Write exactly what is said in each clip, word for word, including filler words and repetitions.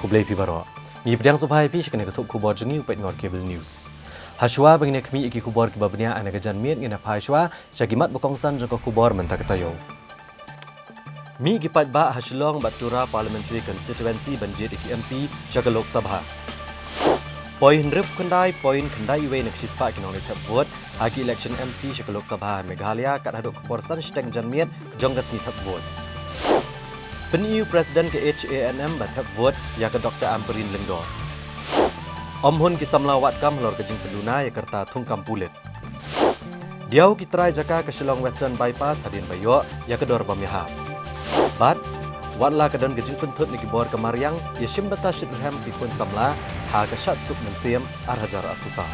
Khublei phi baroh. Ngi pdiang sngewbha ïa phi sha kane ka thup khubor jong ngi u Petngor Cable News. Hashwa ba ngin ïa khmih ïa ki khubor kiba bniah ha kane ka janmiet, ngin ïa phai shwa sha ki mat ba kongsan jong ka khubor mynta ka taïew. Mih ki paidbah ha Shillong bad Tura Parliamentary Constituency ban jied ïa ki M P sha ka Lok Sabha. Poi hynriewphew khyndai point khyndai wei na ka shispah ki nongleit thep vote ha ki election M P sha ka Lok Sabha ha Meghalaya kat haduh ka por san shiteng janmiet jong ka sngi thep vote. Pyni u President ka H A N M ba thep vote ïa ka Doctor Ampareen Lyngdoh. Ym hun ki samla wad kam halor ka jingpynduna ïa ka rta thungkam pulit. Diaw ki trai jaka ka Shillong Western Bypass hadien ba ïoh ïa ka dor bym ïahap. Bad wat la ka don ka jingpynthut na ki bor ka mariang, ïashim bynta shitrhem ki khun samla ha ka Shad Suk Mynsiem ar hajar arphew saw.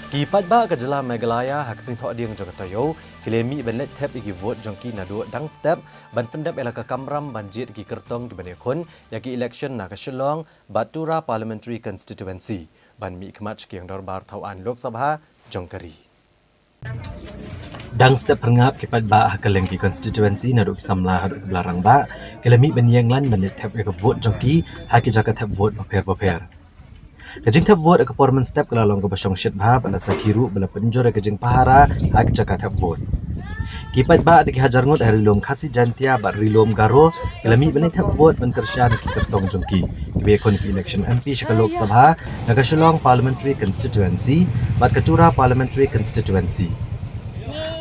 Ki paidbah ka jylla Meghalaya ha ka sngi Thohdieng jong ka taïew ki la mih ban leit thep ïa ki vote jong ki naduh dang step ban pyndep ïa la ka kamram ban jied ïa ki kyrtong kiban ïakhun ïa ki election na ka Shillong bad Tura Parliamentary Constituency ban mihkhmat sha ki ïing dorbar thaw aiñ Lok Sabha jong ka ri. Dang step pyrngap ki paidbah ha kylleng ki constituency naduh ki samla haduh ki bla rangbah ki la mih ban ïeng lain ban leit thep ïa ka vote jong ki ha ki jaka thep vote bapher bapher. Ka jingthep vote ha ka por mynstep ka la long kaba shongshit bha bad la sakhi ruh ba la pynjur ïa ka jingpahara ha ki jaka thep vote. Ki paidbah da ki hajar ngut ha Ri Lum Khasi Jaiñtia bad Ri Lum Garo ki la mih ban leit thep vote ban kyrshan ïa ki kyrtong jong ki kiba ïakhun ïa ki election M P sha ka Lok Sabha na ka Shillong Parliamentary Constituency bad ka Tura Parliamentary Constituency.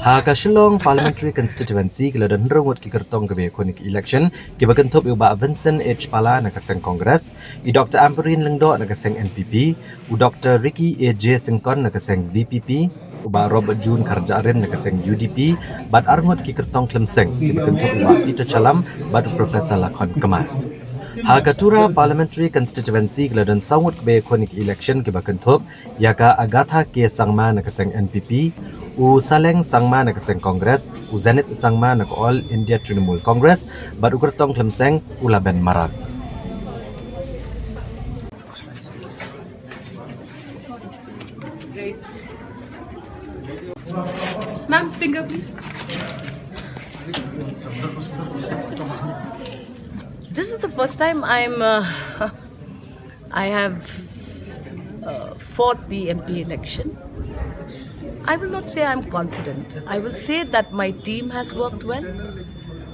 Ha ka Shillong Parliamentary Constituency ki la don hynriew ngut ki kyrtong kiba ïakhun ïa ki election kiba kynthup ïa u Bah Vincent H Pala na ka seng Congress, i Doctor Ampareen Lyngdoh na ka seng N P P, u Doctor Ricky A J Syngkon na ka seng V P P, u Bah Robert June Kharjahrin na ka seng U D P, bad arngut ki kyrtong khlem seng kiba kynthup u Bah Peter Chalam bad u Professor Lakhon Kma. Ha ka Tura Parliamentary Constituency ki la don saw ngut kiba ïakhun ïa ki election kiba kynthup ïa ka Agatha K Sangma na ka seng N P P, u Saleng Sangma na ka seng Congress, u Zenith Sangma na ka All India Trinamool Congress, bad u kyrtong khlem seng u Laben Marak. Great. Ma'am, finger, please. This is the first time I'm, uh, I have uh, fought the M P election. I will not say I'm confident. I will say that my team has worked well.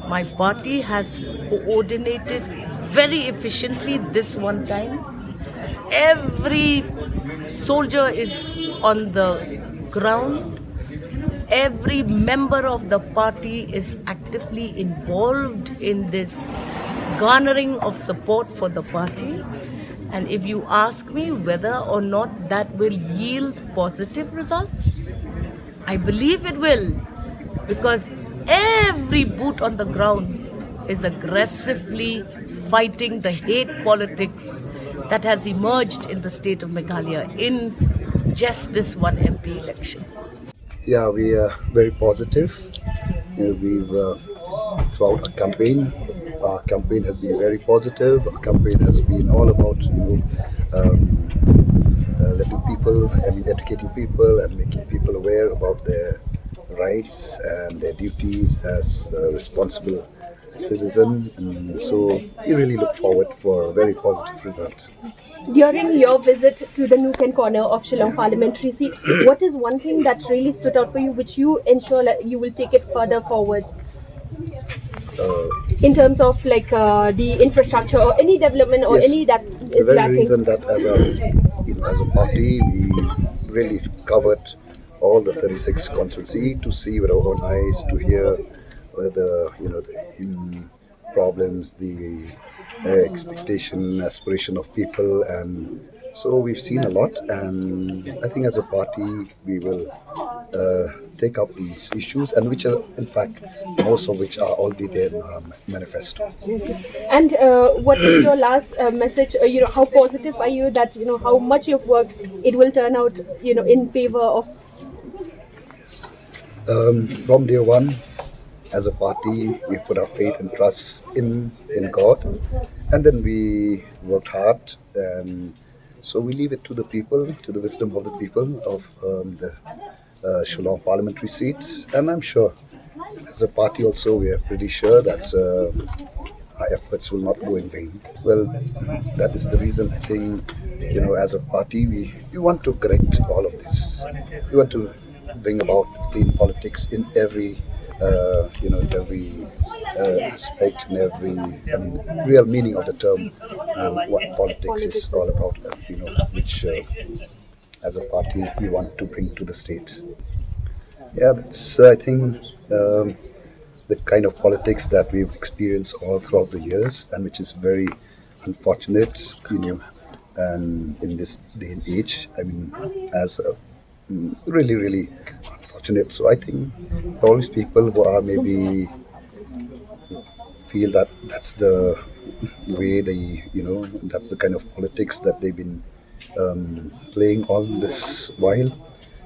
My party has coordinated very efficiently this one time. Every soldier is on the ground. Every member of the party is actively involved in this garnering of support for the party. And if you ask me whether or not that will yield positive results, I believe it will, because every boot on the ground is aggressively fighting the hate politics that has emerged in the state of Meghalaya in just this one M P election. Yeah, we are very positive. You know, we've uh, throughout our campaign, our campaign has been very positive. Our campaign has been all about, you know, um, uh, letting people, I mean, educating people and making people aware about their rights and their duties as a responsible citizen. And so we really look forward for a very positive result. During your visit to the nook and corner of Shillong Parliamentary Seat, what is one thing that really stood out for you, which you ensure that you will take it further forward? Uh, in terms of, like, uh, the infrastructure or any development or, yes, any that is lacking? The very reason that as a, you know, as a party, we really covered all the thirty-six constituency to see with our own eyes, to hear whether, you know, the, in problems, the uh, expectation, aspiration of people, and so we've seen a lot. And I think as a party, we will uh, take up these issues, and which are, in fact, most of which are already there in our ma- manifesto. And uh, what is your last uh, message? Uh, you know, how positive are you that, you know, how much you've worked, it will turn out, you know, in favor of? Um, from day one, as a party, we put our faith and trust in in God, and then we worked hard. And so we leave it to the people, to the wisdom of the people of um, the uh, Shillong parliamentary seats. And I'm sure, as a party also, we are pretty sure that uh, our efforts will not go in vain. Well, that is the reason I think, you know, as a party, we, we want to correct all of this. We want to bring about clean politics in every, uh, you know, every uh, aspect and every, I mean, real meaning of the term, um, what politics is all about, uh, you know, which uh, as a party we want to bring to the state. Yeah, that's, uh, I think, um, the kind of politics that we've experienced all throughout the years, and which is very unfortunate, you know, and in this day and age, I mean, as a, mm, really, really unfortunate. So I think all these people who are maybe feel that that's the way they, you know, that's the kind of politics that they've been um, playing all this while.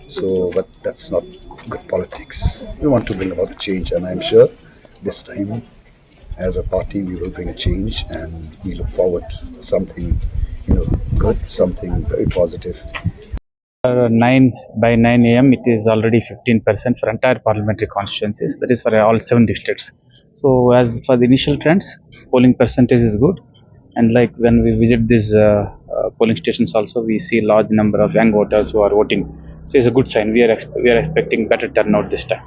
So, but that's not good politics. We want to bring about a change, and I'm sure this time, as a party, we will bring a change, and we look forward to something, you know, good, something very positive. Uh, nine by nine a m, it is already fifteen percent for entire parliamentary constituencies, that is for all seven districts. So, as for the initial trends, polling percentage is good. And like when we visit these uh, uh, polling stations, also we see large number of young voters who are voting. So, it's a good sign. We are exp- we are expecting better turnout this time.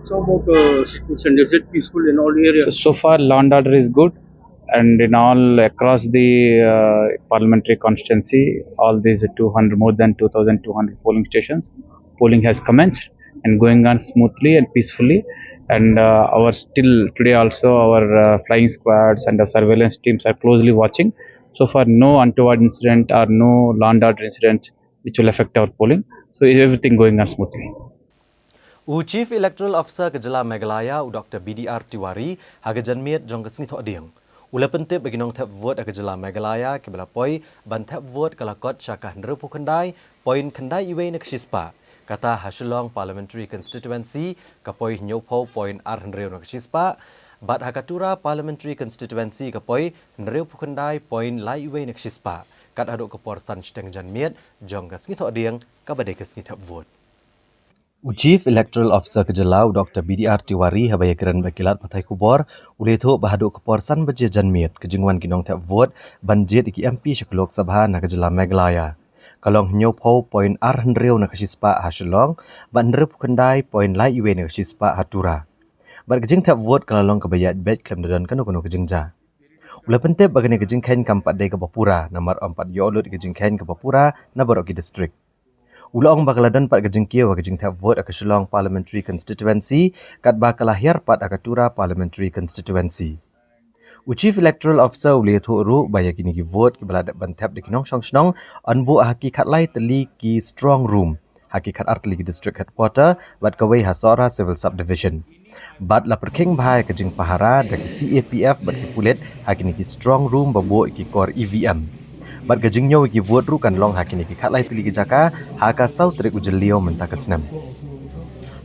So about uh, situation, is it peaceful in all areas? So, so far, law and order is good, and in all across the uh, parliamentary constituency, all these two hundred, more than two thousand two hundred polling stations, polling has commenced and going on smoothly and peacefully. And uh, our still today also our uh, flying squads and our surveillance teams are closely watching. So far, no untoward incident or no law and order incident which will affect our polling. So, is everything going on smoothly? U Chief Electoral Officer ka jylla Meghalaya, u Doctor B D R Tiwari, ha ka janmiet jong ka sngi Thohdieng, u la pyntip ba ki nongthep vote ha ka jylla Meghalaya kiba la poi ban thep vote ka la kot sha ka hynriewphew khyndai point khyndai wei na ka shispah. Kata ha Shillong Parliamentary Constituency ka poi hynñiewphew point ar hynriew na ka shispah, bad ha ka Tura Parliamentary Constituency ka poi hynriewphew khyndai point lai wei na ka shispah. Kat haduh ka por san shiteng janmiet jong ka sngi Thohdieng kaba dei ka sngi thep vote. U Chief Electoral Officer ka jylla, u Doctor B D R Tiwari, haba ïakren bad ki lad pathai khubor, u la ïathuh ba haduh ka por san baje janmiet, ka jingwan ki nongthep vote ban jied ïa ki M P sha ka Lok Sabha na ka jylla Meghalaya ka long hynñiewphew point ar hynriew na ka shispah ha Shillong, bad hynriewphew khyndai point lai wei na ka shispah ha Tura. Bad ka jingthep vote ka la long kaba ïaid beit khlem da don kano kano ka jingjia. U la pyntip ba kane ka jingkheiñ kam pat dei kaba pura, namar ym pat ïoh lut ïa ka jingkheiñ kaba pura na baroh ki district. U la ong ba ka la don pat ka jingkiew ha ka jingthep vote ha ka Shillong Parliamentary Constituency, katba ka la hiar pat ha ka Tura Parliamentary Constituency. U Chief Electoral Officer u la ïathuh ruh ba ïa kine ki vote kiba la dep ban thep da ki nongshong shnong, yn buh ha ki khatlai tylli ki strong room ha ki khatar tylli ki district headquarter, bad kawei ha Sohra Civil Subdivision. Bad la pyrkhing bha ïa ka jingpahara da ki C A P F bad ki pulit ha kine ki strong room ba buh ïa ki kor E V M. Bad ka jingñiew ïa ki vote ruh kan long ha kine ki khatlai tylli ki jaka ha ka saw tarik u Jylliew mynta ka snem.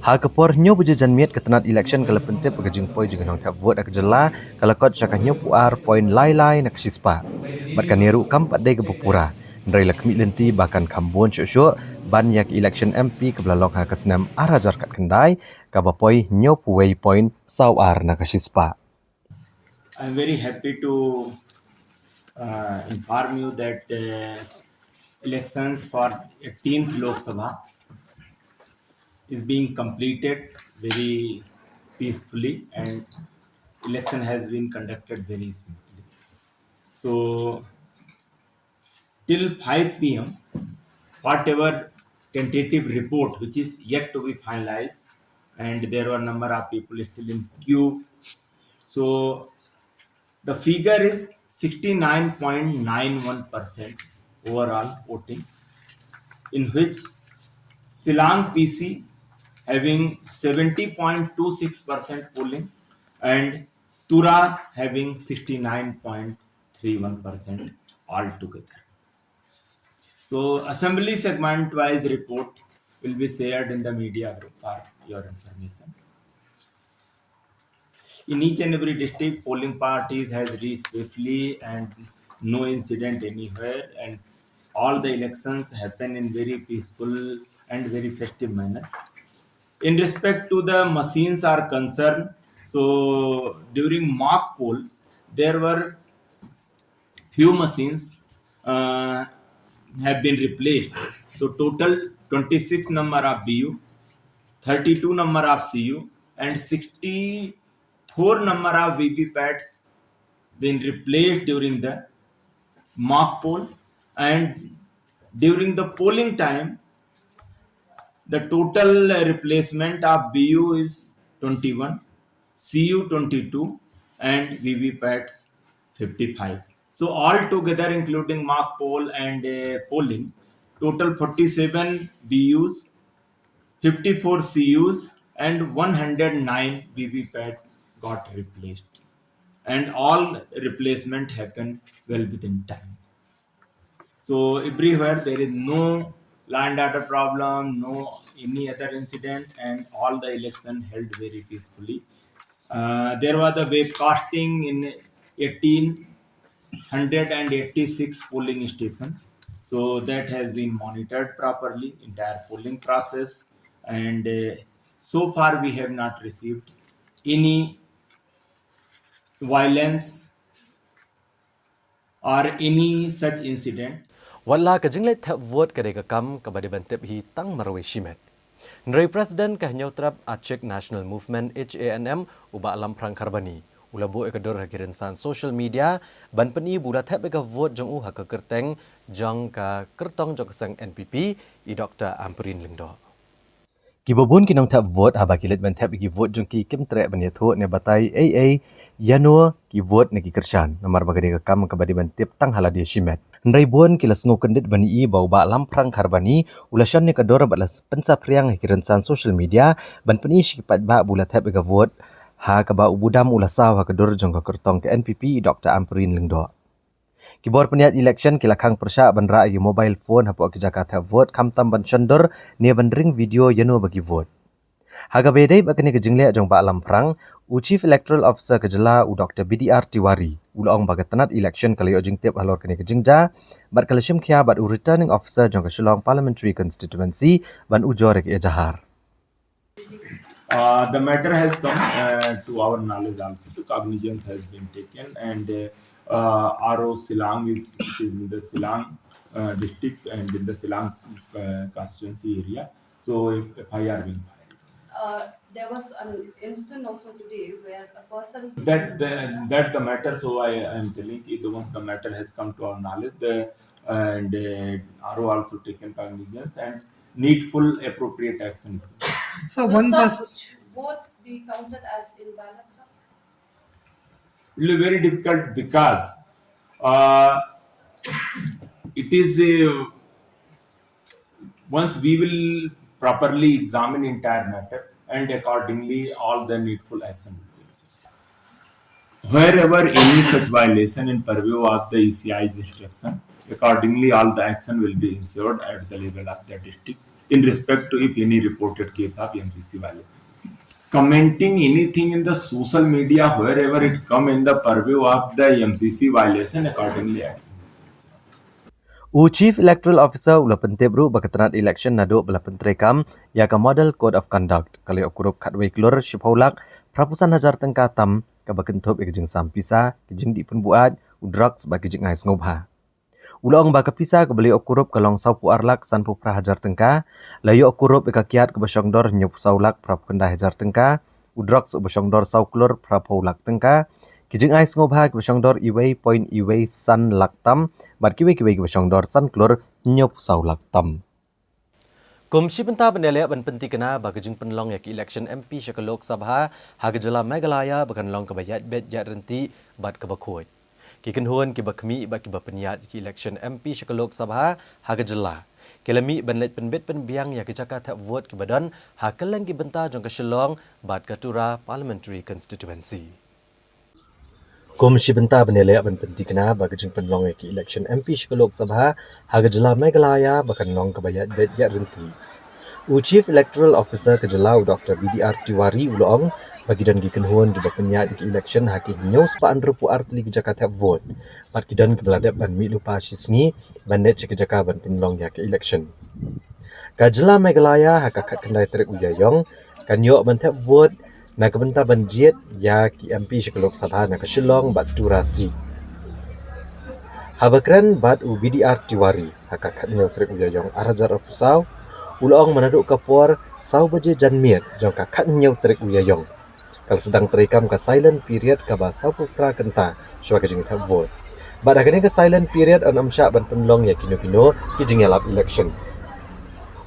Ha ka por hynñiew baje janmiet, ka tnat election ka la pyntip ba ka jingpoi jong ki nongthep vote ha ka jylla ka la kot sha ka hynñiewphew ar point lai lai na ka shispah. Bad kane ruh kam pat dei kaba pura, hynrei la khmih lynti ba kan kham bun shuh shuh ban ïa ka election M P kaba la long ha ka snem ar hajar khatkhyndai, kaba poi hynñiewphew wei point saw ar na ka shispah. I'm very happy to uh, inform you that uh, elections for eighteenth Lok Sabha is being completed very peacefully, and election has been conducted very smoothly. So till five p m, whatever tentative report which is yet to be finalized, and there were number of people still in queue. So the figure is sixty-nine point nine one percent overall voting, in which Shillong P C having seventy point two six percent polling and Tura having sixty-nine point three one percent altogether. So assembly segment wise report will be shared in the media group for your information. In each and every district, polling parties has reached safely and no incident anywhere, and all the elections happen in very peaceful and very festive manner. In respect to the machines are concerned, so during mock poll, there were few machines uh, have been replaced. So total twenty-six number of B U, thirty-two number of C U, and sixty-four number of V V P A Ts been replaced during the mock poll. And during the polling time, the total replacement of B U is twenty-one, C U twenty-two, and V V P A Ts fifty-five. So all together, including mock poll and uh, polling, total forty-seven B Us, fifty-four C Us, and one hundred nine V V P A T got replaced. And all replacement happened well within time. So everywhere there is no law and order problem, no any other incident, and all the election held very peacefully. Uh, there was a webcasting in eighteen hundred and eighty-six polling station. So that has been monitored properly, entire polling process, and uh, so far we have not received any violence or any such incident. Wat la ka jingleit thep vote ka dei ka kam kaba dei ban tip hi tang marwei shimet. Hynrei President ka Hynñiewtrep Achik National Movement, H A N M, u Bah Lamphrang Kharbani, u la buh ïa ka dur ha ki rynsan social media ban pyni ba u la thep ïa ka vote jong u ha ka kyrteng jong ka kyrtong jong ka seng N P P, i Doctor Ampareen Lyngdoh. Kiba bun ki nongthep vote haba ki leit ban thep ïa ki vote jong ki kim treh ban ïathuh ne batai ei ei ïano ki vote ne ki kyrshan, namar ba ka dei ka kam kaba dei ban tip tang ha lade shimet. Hynrei bun ki la sngewkyndit ban ïohi ba u Bah Lamphrang Kharbani u la shon ïa ka dur bad la pynsaphriang ha ki rynsan social media ban pyni sha ki paidbah ba u la thep ïa ka vote, ha kaba u Budam u la saw ha ka dur jong ka kyrtong ka N P P, i Doctor Ampareen Lyngdoh. Ki bor pynïaid election ki la khang pyrshah ban rah ïa ki mobile phone hapoh ki jaka thep vote khamtam ban shon dur ne ban ring video ïano ba ki vote. Ha kaba ïadei bad kane ka jingleh jong Bah Lamphrang, u Chief Electoral Officer ka jylla, u Doctor B D R Tiwari, u la ong ba ka tnat election ka la ïoh jingtip halor kane ka jingjia bad ka la shim khia bad u Returning Officer jong ka Shillong Parliamentary Constituency ban ujor ïa ka ejahar. Uh, the matter has come uh, to our knowledge also. The cognizance has been taken, and uh, uh, R O Shillong is, is in the Shillong uh, district and in the Shillong uh, constituency area. So, if F I R being filed. Uh, there was an incident also today where a person. That the, that the matter. So I am telling you, the once the matter has come to our knowledge, the and uh, R O also taken cognizance and needful appropriate action is given. So one Will does such votes be counted as invalid, sir? It will be very difficult because uh, it is a, once we will properly examine entire matter and accordingly all the needful action will be taken. Wherever any such violation in purview of the E C I's instruction, accordingly all the action will be ensured at the level of the district in respect to if any reported case of M C C violation. Commenting anything in the social media, wherever it come in the purview of the M C C violation, accordingly action will be taken. U Chief Electoral Officer u la pyntip ruh ba ka tnat election naduh ba la pyntreikam ïa ka Model Code of Conduct, ka la ïoh kurup khatwei klur shiphew lak phraphew san hajar tyngka tam, kaba kynthup ïa ka jingsam pisa, ki jingdih pynbuaid, u drugs bad ki jingai sngewbha. U la ong ba ka pisa kaba la ïoh kurup ka long sawphew ar lak sanphew phra hajar tyngka, la ïoh kurup ïa ka kiad kaba shong dor hynñiewphew saw lak phraphew khyndai hajar tyngka, u drugs uba shong dor saw klur phraphew lak tyngka, ki jingai sngewbha kiba shong dor iwei point iwei san lak tam, bad kiwei kiwei kiba shong dor san klur hynñiewphew saw lak tam. Kum shi bynta ban ïaleh ban pynthikna ba ka jingpynlong ïa ki election M P sha ka Lok Sabha ha ka jylla Meghalaya ba kan long kaba ïaid beit ïaid ryntih bad kaba khuid. Ki kynhun kiba khmih bad kiba pynïaid ïa ki election M P sha ka Lok Sabha ha ka jylla ki la mih ban leit pynbit pynbiang ïa ki jaka thep vote kiba don ha kylleng ki bynta jong ka Shillong bad ka Tura Parliamentary Constituency. Kum shi bynta ban ïaleh ban pynthikna ba ka jingpynlong ïa ki election M P sha ka Lok Sabha ha ka jylla Meghalaya ba kan long kaba ïaid beit ïaid ryntih. U Chief Electoral Officer ka jylla u Doctor B D R Tiwari u la ong ba ki don ki kynhun kiba pynïaid ïa ki election ha ki hynñiew spah hynriewphew ar tylli ki jaka thep vote bad ki don kiba la dep ban mih lypa shi sngi ban leit sha ki jaka ban pynlong ïa ki election. Ka jylla Meghalaya ha ka khatkhyndai tarik u Ïaïong kan ïoh ban thep vote na ka bynta ban jied ïa ki M P sha ka Lok Sabha na ka Shillong bad Tura seat. Haba kren bad u B D R Tiwari ha ka khathynñiew tarik u Ïaïong ar hajar arphew saw, u la ong ba naduh ka por saw baje janmiet jong ka khathynñiew tarik u Ïaïong ka la sdang treikam ka silent period kaba sawphew phra kynta shuwa ka jingthep vote. Bad ha kane ka silent period yn ym shah ban pynlong ïa kino kino ki jingïalap election.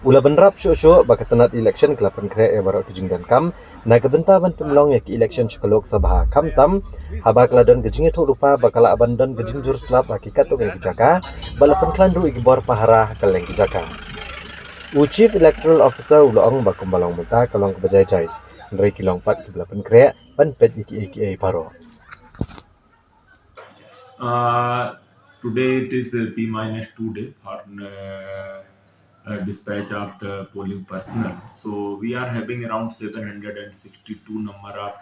U la bynrap shuh shuh ba ka tnat election ka la pynkhreh ïa baroh ki jingdonkam na ka bynta ban pynlong ïa ki election sha ka Lok Sabha, khamtam haba ka la don ka jingïathuh lypa ba ka lah ban don ka jingjur slap ha ki katto katne ki jaka, ba la pynkhlaiñ ruh ïa ki bor pahara ha kylleng ki jaka. U Chief Electoral Officer u la ong ba kumba long mynta ka long kaba jai jai, hynrei ki long pat kiba la pynkhreh ban peit ïa kiei kiei baroh. Uh, today it is uh, T minus two day for uh, uh, dispatch of the polling personnel. So we are having around seven hundred and sixty-two number of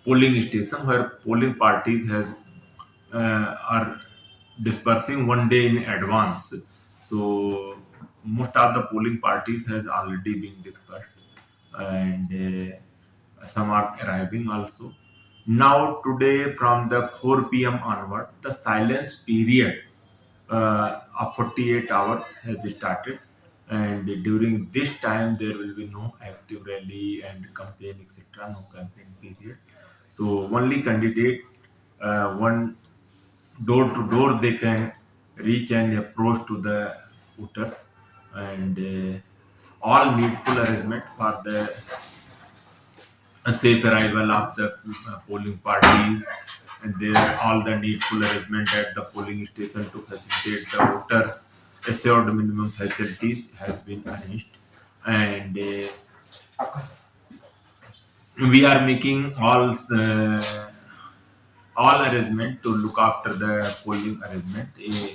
polling station where polling parties has uh, are dispersing one day in advance. So most of the polling parties has already been dispersed, and uh, some are arriving also. Now today from the four p m onward, the silence period uh, of forty-eight hours has started, and during this time there will be no active rally and campaign, et cetera. No campaign period. So only candidate uh, one door to door they can reach and approach to the voters, and uh, all needful arrangement for the a safe arrival of the uh, polling parties, and there all the needful arrangement at the polling station to facilitate the voters. Assured minimum facilities has been arranged, and uh, we are making all uh, all arrangement to look after the polling arrangement. Uh,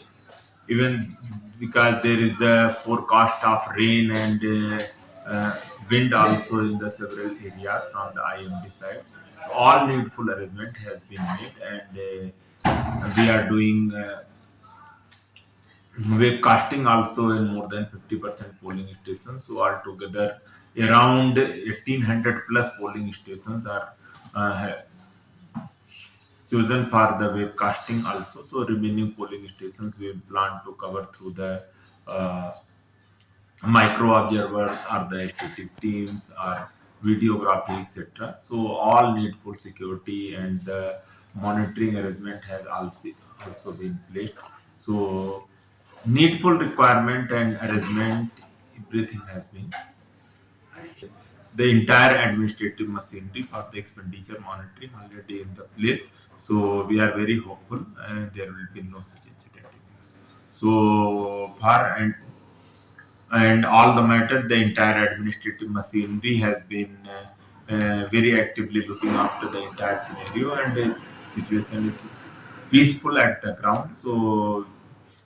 even because there is the forecast of rain and uh, uh, wind also in the several areas from the I M D side. So all needful arrangement has been made, and uh, we are doing uh, wave casting also in more than fifty percent polling stations. So altogether, around eighteen hundred plus polling stations are uh, chosen for the wave casting also. So remaining polling stations we plan to cover through the uh, micro observers or the static teams or videography, et cetera. So all needful security and the monitoring arrangement has also also been placed. So needful requirement and arrangement, everything has been the entire administrative machinery for the expenditure monitoring already in the place. So we are very hopeful and there will be no such incident. So far and and all the matter, the entire administrative machinery has been uh, uh, very actively looking after the entire scenario, and the situation is peaceful at the ground. So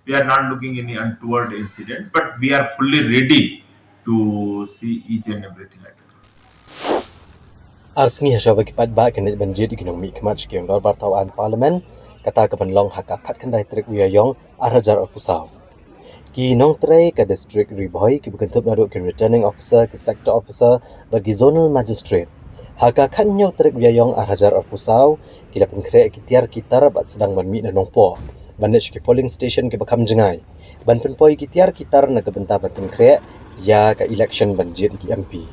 we are not looking any untoward incident, but we are fully ready to see each and everything at the ground. Ar sngi ha shwa ba ki paidbah kin leit ban jied ïa ki nongmihkhmat sha ki ïing dorbar thaw aiñ Parliament, kata ka ban long ha ka khatkhyndai tarik u Ïaïong ar hajar arphew saw. Ki nongtrei ka district Ri Bhoi kiba kynthup naduh ki returning officer, ki sector officer bad ki zonal magistrate, ha ka khathynñiew tarik u Ïaïong ar hajar arphew saw ki la pynkhreh ki tiar ki tar bad sdang ban mih na Nongpoh ban leit sha ki polling station kiba kham jngai ban pynpoi ki tiar ki tar na ka bynta ban pynkhreh ïa ka election ban jied ïa ki M P.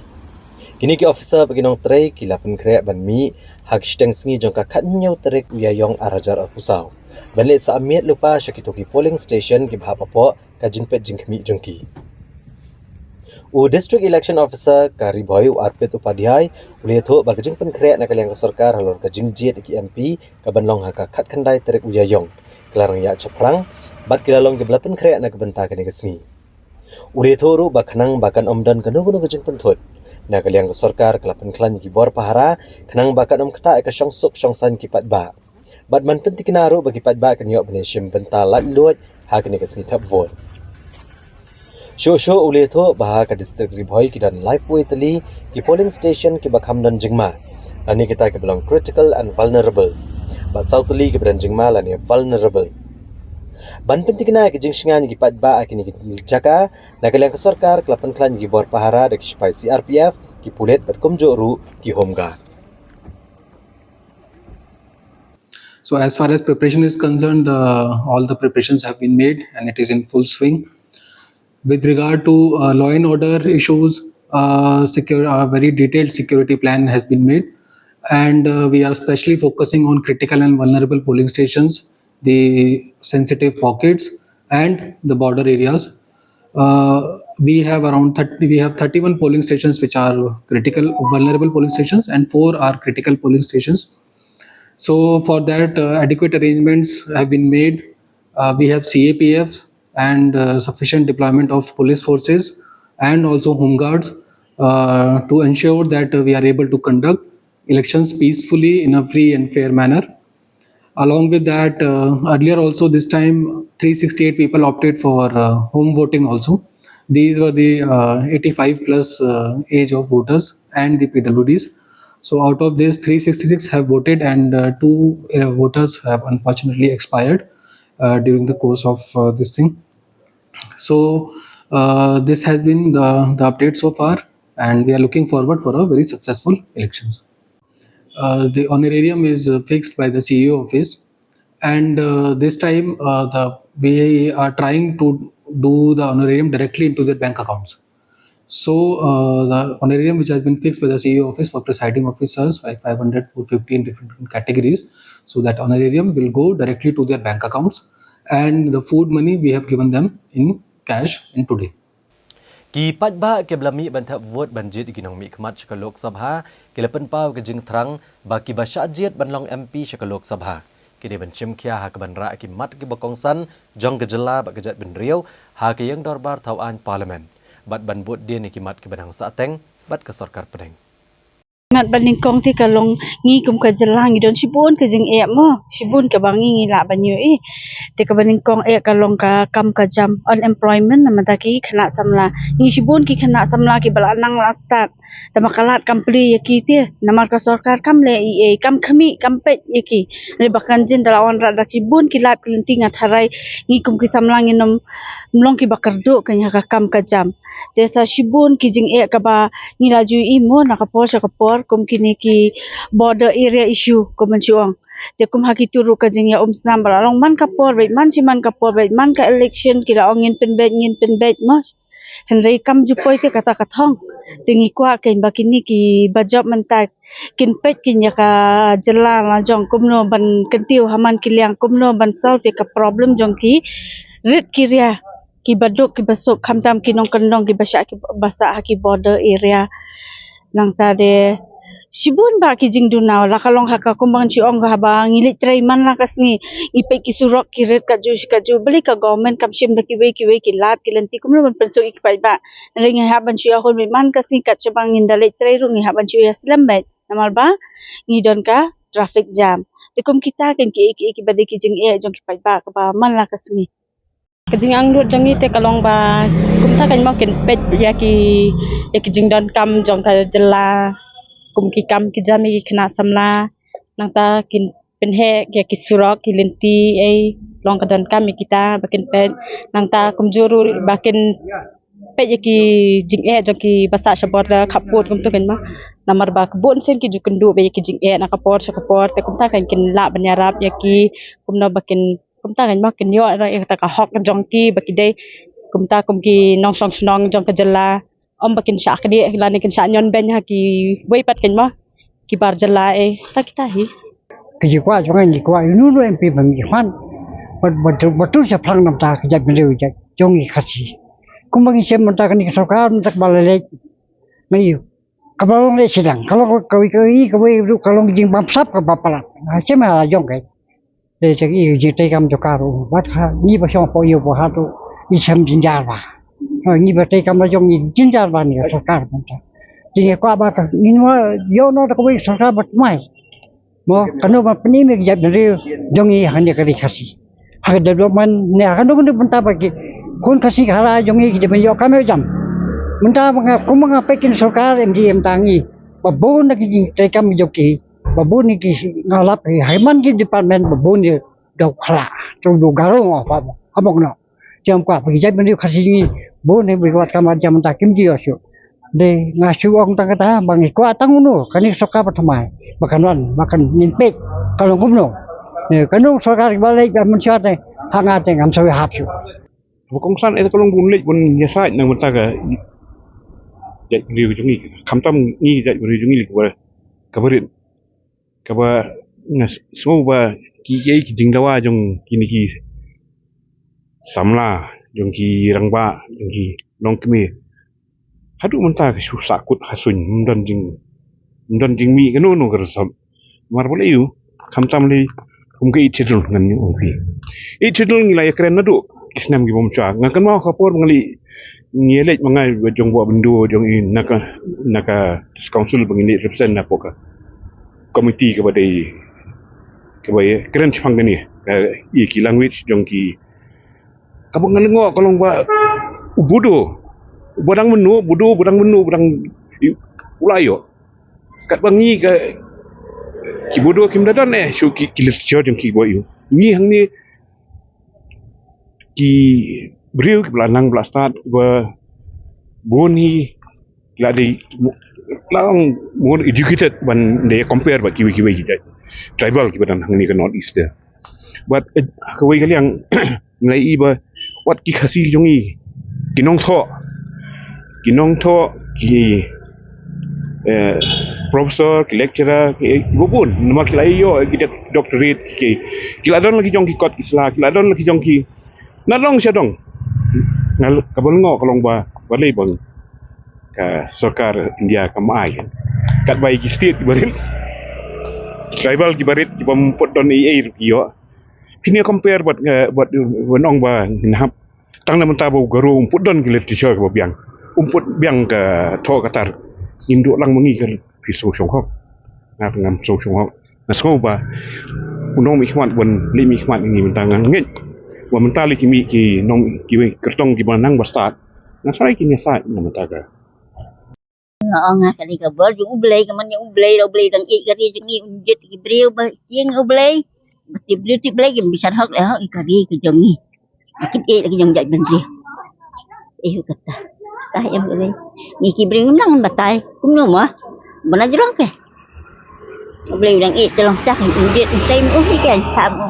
Kine ki officer bad ki nongtrei ki la pynkhreh ban mih ha ka shiteng sngi jong ka khathynñiew tarik u Ïaïong ar hajar arphew saw ban leit sah miet lypa sha kito ki polling station kiba hap hapoh ka jingpeit jingkhmih jong ki. U District Election Officer ka Ri Bhoi, u Arpit Upadhyay, u la ïathuh ba ka jingpynkhreh na ka liang ka sorkar halor ka jingjied ïa ki M P ka ban long ha ka khatkhyndai tarik u Ïaïong ka la rang ïaid shaphrang bad ki la long kiba la pynkhreh na ka bynta kane ka sngi. U la ïathuh ruh ba khnang ba kan ym don kano kano ka jingpynthut, na ka liang ka sorkar ka la pynkhlaiñ ïa ki bor pahara khnang ba kan ym ktah ïa ka shongsuk shongsaiñ ki paidbah. Bad ban pyntikna ruh ba ki paidbah kin ïoh ban ïashim bynta laitluid ha kane ka sngi thep vote. Shuh shuh u la ïathuh ba ha ka district Ri Bhoi ki don laiphew tylli ki polling station kiba kham don jingma lane kita kiba long critical and vulnerable, bad saw tylli kiba don jingma lane vulnerable. Ban pyntikna ïa ka jingshngaiñ ïa ki paidbah ha kine ki jaka, na ka liang ka sorkar ka la pynkhlaiñ ïa ki bor pahara da ki sipai C R P F ki pulit bad kumjuh ruh ki Home Guard. So as far as preparation is concerned, the, all the preparations have been made and it is in full swing. With regard to uh, law and order issues, uh, secure, a very detailed security plan has been made, and uh, we are specially focusing on critical and vulnerable polling stations, the sensitive pockets, and the border areas. Uh, we have around thirty, we have thirty-one polling stations which are critical, vulnerable polling stations, and four are critical polling stations. So for that, uh, adequate arrangements have been made. Uh, we have C A P Fs and uh, sufficient deployment of police forces and also home guards uh, to ensure that uh, we are able to conduct elections peacefully in a free and fair manner. Along with that, uh, earlier also this time, three sixty-eight people opted for uh, home voting also. These were the uh, eighty-five plus uh, age of voters and the P W Ds. So out of this, three sixty-six have voted and uh, two uh, voters have unfortunately expired uh, during the course of uh, this thing. So uh, this has been the, the update so far, and we are looking forward for a very successful elections. Uh, the honorarium is uh, fixed by the C E O office, and uh, this time uh, the we are trying to do the honorarium directly into their bank accounts. So uh, the honorarium which has been fixed by the C E O office for presiding officers, like five hundred, four fifty in different, different categories. So that honorarium will go directly to their bank accounts, and the food money we have given them in cash in today. Ki paidbah kiba la mih ban thep vote ban jied ïa ki nongmihkhmat sha ka Lok Sabha ki la pynpaw ka jingthrang ba kiba shah jied ban long M P sha ka Lok Sabha ki dei ban shim khia ha ka ban rah ki mat kiba kongsan jong ka jylla bad ka jaitbynriew ha ka ïing dorbar thaw aiñ Parliament bad ban bud dien ïa ki mat kiba nang sahteng bad ka sorkar pdeng. Mat ba nyngkong te ka long ngi kum ka jylla ngi don shibun ka jingeh mo, shibun kaba ngi ngi lah ban ïohi. Te kaba nyngkong eh ka long ka kam ka jam, unemployment, namar da ki khynnah samla, ngi shibun ki khynnah samla kiba la nang la stad. Tangba ka lad kam plie ïa ki te, namar ka sorkar kam leh ei ei, kam khmih kam peit ïa ki. Hynrei ba kan jin da la wanrah da shibun ki lad ki lynti, nga tharai ngi kum ki samla ngin ym long kiba kyrduh kein ha ka kam ka jam. Te sa shibun ki jingeh kaba ngi la ju ïohi mo na ka por sha ka por, kum kine ki border area issue kum ban shu ong. Te kum ha kito ruh ka jingïaumsnam ba la long man ka por bad man shi man ka por bad man ka election ki la ong ngin pynbeit, ngin pynbeit mo. Hynrei kam ju poi te kata ka thong. Te ngi kwah kein ba kine kiba jop mynta kin peit kein ïa ka jylla la jong kumno ban kyntiew ha man ki liang, kumno ban solve ïa ka problem jong ki rit ki ria, kiba duk kiba suk, khamtam ki nongkyndong kiba shah, kiba sah ha ki border area. Nangta de shibun bah ki jingduna, la ka long ha ka, kumba ngan shu ong, haba ngi leit trei man la ka sngi, ngi peit ki surok ki rit kajuh shi kajuh, balei ka government kam shim da kiwei kiwei ki lad ki lynti kumno ban pynsuk ïa ki paidbah. Hynrei ngi hap ban shu ïahun beit man ka sngi, kat shaba ngin da leit trei ruh ngi hap ban shu ïaslem beit, namar ba ngi don ka traffic jam. Te kum kita kein kiei kiei kiba dei ki jingeh jong ki paidbah kaba man la ka sngi. Ka jingangnud jong ngi te ka long ba kumta kein mo, kin peit ïa ki, ïa ki jingdonkam jong ka jylla, kum ki kam ki jam ïa ki khynnah samla. Nangta kin pynheh ïa ki surok ki lynti, ei, long ka donkam ïa kita ba kin peit. Nangta kumjuh ruh ba kin peit ïa ki jingeh jong kiba sah sha border khappud kumta kein mo. Namar ba ka bun sien ki ju kynduh beit ïa ki jingeh na ka por sha ka por, te kumta kein kin lah ban ïarap ïa ki, kumno ba kin, kumta kein mo, kin ïoh ïa kata ka hok jong ki ba ki dei kumta kum ki nongshong shnong jong ka jylla. Ym ba kin shah kdieh lane kin shah ñion beiñ ha kiwei pat kein mo, ki bar jylla, eh, ta kita hi. Ki jingkwah jong ngi, ngi kwah ïa uno uno u M P ba mihkhmat, ba, ba, ba tur shaphrang namar ka jaitbynriew jong ngi Khasi. Kumba ngi shem mynta kane ka sorkar mynta kaba la leit, ma ïoh kaba long leh shiliang, ka long kawei kawei kawei ruh ka long jingbamsap kaba palat. Nga shem ha la jong ka. Te jong i jingtrei kam jong ka ruh bad ha ngi ba shong hapoh ïew ba ha ruh ngi shem jynjar bha. Ha ngi ba trei kam la jong ngi jynjar bha na ka sorkar mynta. Te ngi kwah ba ka ngin ïoh noh da kawei ka sorkar ba thymmai. Mo, kano ban pynim ïa ka jaitbynriew jong ngi ha kane ka ri Khasi ha ka development ne ha kano kano bynta ba ki khun Khasi ka hara jong ngi ki dei ban ïoh kam ïoh jam. Mynta ba nga, kumba nga peit kine sorkar M D A mynta ngi ba bun na ki jingtrei kam jong ki, ba bun na ki, nga lap hi ha man ki department ba bun ïa dau khlak, dau garung, oh, ba ba ha bok no. Jam kwah ba ki jaitbynriew Khasi jong ngi bun hi ba wat kam jam mynta kim ji ïoh shuh. Dei nga shu ong tang kata ba ngi kwah tang uno kane ka sorkar ba thymmai ba kan wan ba kan ngin peit ka long kumno. Eh, kano sorkar ba leit ba mynshuwa te ha nga te ngam sawi hap shuh. Ba kongsan eh ka long bun leit bun ïasaid na mynta ka jaitbynriew jong ngi. Khamtam ngi jaitbynriew jong ngi lei kaba kaba rit kaba nga sngew ba ki ki ki jingdawa jong kine ki samla jong ki rangbah jong ki nongkmie. Haduh mynta ka shu sahkut ha suiñ ym don jing ym don jingmih kano kano ka result. Mar ba lei ïoh khamtam lei kum ka eighth schedule ngan ïoh ong phi. Eighth schedule ngi la ïa kren naduh ki snem ki bym shuwa. Nga kynmaw ka por ba nga leit ngi leit ma nga jong Bah Byndu jong i na ka na ka council ba ngi leit represent na poh ka committee kaba dei kaba ïa kren shaphang kane ka ïa ki language jong ki kaba nga lyngngoh ka long ba u Bodo uba dang mynno Bodo uba dang mynno uba dang u la ïoh. Katba ngi ka ki Bodo kim da don eh shu ki ki literature jong ki ba ïoh. Ngi hangne ki briew kiba la nang ba la stad kiba bun hi ki la dei long more educated ban dei compare bad kiwei kiwei ki jait tribal kiba don hangne ka North East. Bad eh, kawei ka liang ngi la ïohi ba wat ki Khasi jong ngi ki nongthoh ki nongthoh ki eh, professor ki lecturer ki eh, kiba bun namar ki la ïoh ki doc- doctorate ki ki la don la ki jong ki kot ki sla ki la don la ki jong ki na long sha dong. Nga kaba lyngngoh ka long ba ba lei bang ka sorkar India kam ai katba ïa ki state kiba rit tribal kiba rit kiba ym pat don ei ei ruh ki ïoh. Phin ïa compare bad eh, bad eh, ban ong ba ngin hap tang na mynta ba u Garo um pat don ki literature kaba biang um pat biang ka thoh ka tar. Ngin duh lang ma ngi ka phi sngewsih hok. Nga ngam sngewsih hok. Nga sngew ba u nongmihkhmat ban leh mihkhmat ngi mynta ngan ngeit ba mynta lei ki mih ki nong kiwei kyrtong kiba nang ba stad. Nga tharai kin ïasaid na mynta ka Nga ong ha kane ka bor jong U Blei ka man jong U Blei la U Blei dang ïeit ka ri jong ngi un jied ki briew ba tieng U Blei. Ba ti briew ti Blei kim bishar hok le hok ïa ka ri ka jong ngi. Ba kin ïeit la ki jong jaitbynriew. Eh kata. Tah em ka dei. Ngi ki briew ngim nang batai kumno mo. Ba na jrong ke. U Blei u dang ïeit te long tah un jied un sei mo hi ken tah mo.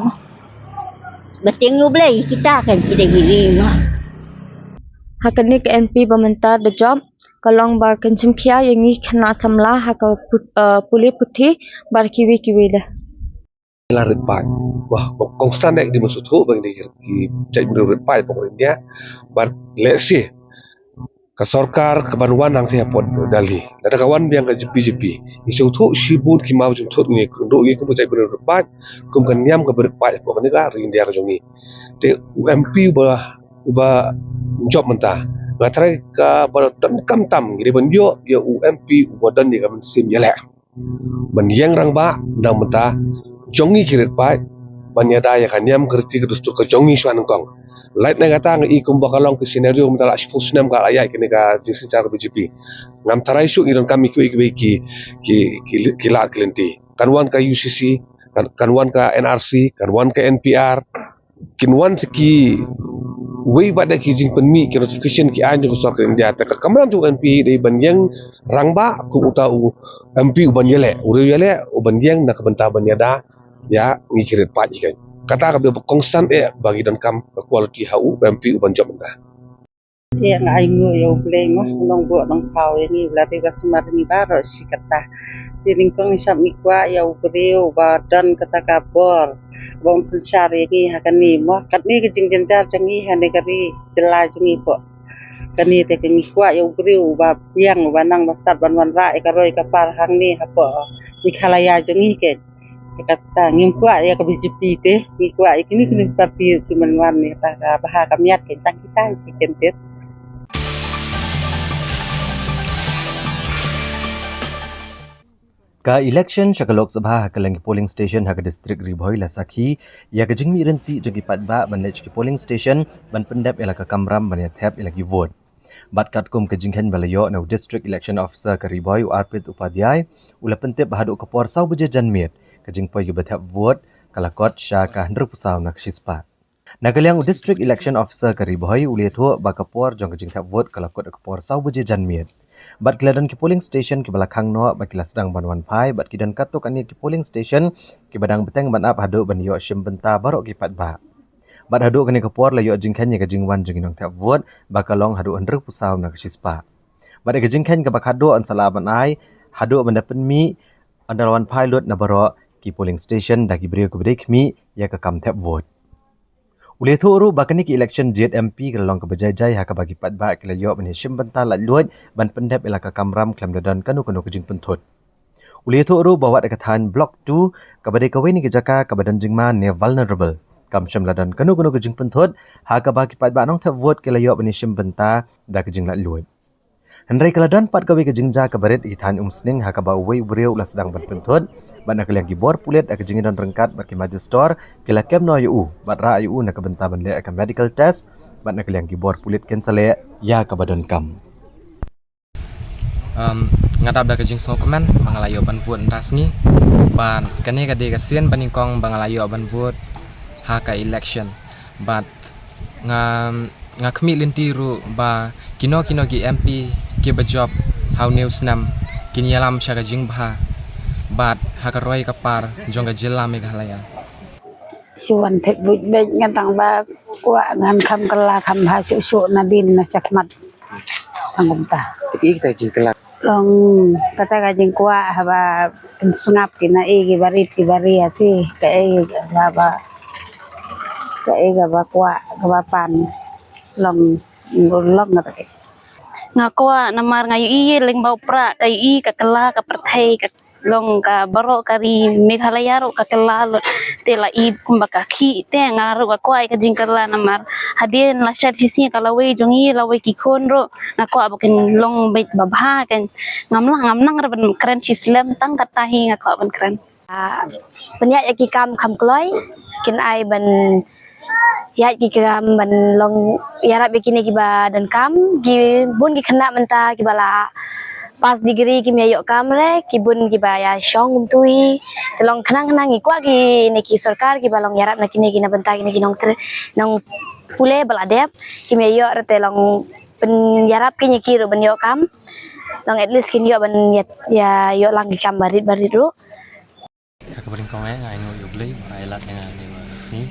Ba tieng U Blei kita ken ki dei ki ri mo. Ha kane ka M P ba mynta da jop ka long ba kan jingkhia ïa ngi khynnah samla ha ka put- eh, pule puthi bad kiwei kiwei de. La rit paid. Wah, kongsan dei di musuh thu bang di ki jait bru rit paid pokok India. Bad lehse ka sorkar ka ban wan hangtei hapoh Delhi. Lada ka wan biang ka B J P. Ngi shu thu shibun ki maw jingthut ngi kynduh ngi kum ka jait bru rit paid kum ka niam ka rit paid pokok ni ka ri India ka jong ngi. Te u M P uba uba jop mynta. Nga tharai ka ba don kam tam ngi dei ban ïoh ïa u M P uba don ïa ka mynsiem ïaleh. Ban ïeng rangbah na mynta jong ngi ki rit paid ban ïada ïa ka niam ka riti ka dustur ka jong ngi shuwa nyngkong. Lait na kata ngi i kumba ka long ka scenario mynta la shiphew snem ka la ïaid kane ka jingsynshar ka B J P. Ngam tharai shuh ngi donkam ïa kiwei kiwei ki ki ki ki lad ki lynti. Kan wan ka U C C, kan, kan wan ka N R C, kan wan ka N P R, kin wan sa kiwei pat de ki jingpynmih ki notification ki aiñ jong ka sorkar India. Te ka kamram jong u M P dei ban ïeng rangbah kum uta u M P uban ïaleh, u riew ïaleh, uban ïeng na ka bynta ban ïada ïa ngi ki rit paid ïa kane. Kata ka ba kongsan eh ba ngi donkam ka quality ha u M P uban jop mynta. Te nga ainguh ïa U Blei mo, u nongbuh nongthaw ïa ngi, u la dei ba sumar ïa ngi baroh shi katta. Te nyngkong ngi shap ngi kwah ïa u briew uba don kata ka bor ba un synshar ïa ngi ha kane mo. Katne ka jingjynjar jong ngi ha kane ka ri jylla jong ngi po. Kane te ka ngi kwah ïa u briew uba biang uba nang ba stad ban wanrah ïa ka roi ka par hangne hapoh Meghalaya jong ngi keiñ. Te kata ngim kwah ïa ka B J P te, ngi kwah ïa kine kine parti ki man wan ïa kata ka bha ka miat keiñ tang kita ki ken te. Ka election sha ka Lok Sabha ha kylleng ki polling station ha ka district Ri Bhoi la sakhi ïa ka jingmih ryntih jong ki paidbah ban leit sha ki polling station ban pyndep ïa la ka kamram ban ïa thep ïa la ki vote. Bad katkum ka jingkheiñ ba la ïoh na u District Election Officer ka Ri Bhoi u Arpit Upadhyay, u la pyntip ba haduh ka por saw baje janmiet ka jingpoi kaba thep vote ka la kot sha ka hynriewphew saw na ka shispah. Na ka liang u District Election Officer ka Ri Bhoi u la ïathuh ba ka por jong ka jingthep vote ka la kot ha ka por saw baje janmiet. Bad ki la don ki polling station kiba la khang noh ba ki la sdang ban wan phai, bad ki don katto katne ki polling station kiba dang bteng ban ap haduh ban ïoh shim bynta baroh ki paidbah. Bad haduh kane ka por la ïoh jingkheiñ ïa ka jingwan jong ki nongthep vote ba ka long haduh hynriewphew saw na ka shispah. Bad ïa ka jingkheiñ kaba khadduh yn sa lah ban ai haduh ban da pynmih, yn da la wan phai lut na baroh ki polling station da ki briew kiba dei khmih ïa ka kam thep vote. U la ïathuh ruh ba kane ka election jied M P ka la long kaba jai jai ha kaba ki paidbah ki la ïoh ban ïashim bynta laitluid ban pyndep ïa la ka kamram khlem da don kano kano ka jingpynthut. U la ïathuh ruh ba wat ïa ka thaiñ Block two kaba dei kawei na ki jaka kaba don jingma ne vulnerable, kam shym la don kano kano ka jingpynthut ha kaba ki paidbah nongthep vote ki la ïoh ban ïashim bynta da ka jinglaitluid. Hynrei ka la don pat kawei ka jingjia kaba rit ha ki thaiñ Umsning ha kaba uwei u briew u la sdang ban pynthut, bad na ka liang ki bor pulit ha ka jingdon ryngkat bad ki magistrate ki la kem noh ïa u bad rah ïa u na ka bynta ban leh ïa ka medical test, bad na ka liang ki bor pulit kin sa leh ïa kaba donkam. Um, nga dap da ka jingsngewkmen ba nga la ïoh ban vote mynta sngi. Bad kane ka dei ka sien ba nyngkong ba nga la ïoh ban vote ha ka election. Bad nga, nga khmih lynti ruh ba kino kino ki M P kiba jop ha une u snem kin ïalam sha ka jingbha bad ha ka roi ka par jong ka jylla Meghalaya. Shu wan thep vote beit, nga tang ba kwah ngan kham kylla kham bha shuh shuh na dien na shakhmat. Tang kumta. Te kaei kata ka jingkylla? Long kata ka jingkwah haba pynsngap ki na ei ki barit ki barit ati, kaei kaba, kaei kaba kwah kaba pan. Long, long kata ka. Nga kwah namar nga ïohi lyngba u Prah ka ïohi ka kylla ka pyrthei ka long ka baroh ka ri Meghalaya ruh ka kylla lut. Te la i kumba ka khih te nga ruh nga kwah ïa ka jingkylla namar hadien la shat shisngi ka lawei jong ngi, lawei ki khun ruh nga kwah ba kin long beit ba bha kan. Ngam lah, ngam nang ruh ban kren shi slem, tang kata hi nga kwah ban kren. Ah, pynïaid ïa ki kam kham kloi, kin ai ban ïaid ki kam ban long ïarap ïa kine kiba donkam, ki bun ki khynnah mynta kiba la pass degree kim ïa ïoh kam re, ki bun kiba ïa shong kumtu hi. Te long khnang khnang ngi kwah kine ki sorkar kiba long ïarap na kine ki na bynta kine ki nongtre-, nongpule ba la dep, kim ïa ïoh re te long pynïarap kine ki ruh ban ïoh kam. Long at least kin ïoh ban ïa, ïa ïoh lang ki kam barit barit ruh. Ha kaba nyngkong eh nga ainguh ïa U Blei ba u la ai lad ïa nga ha kane ka sngi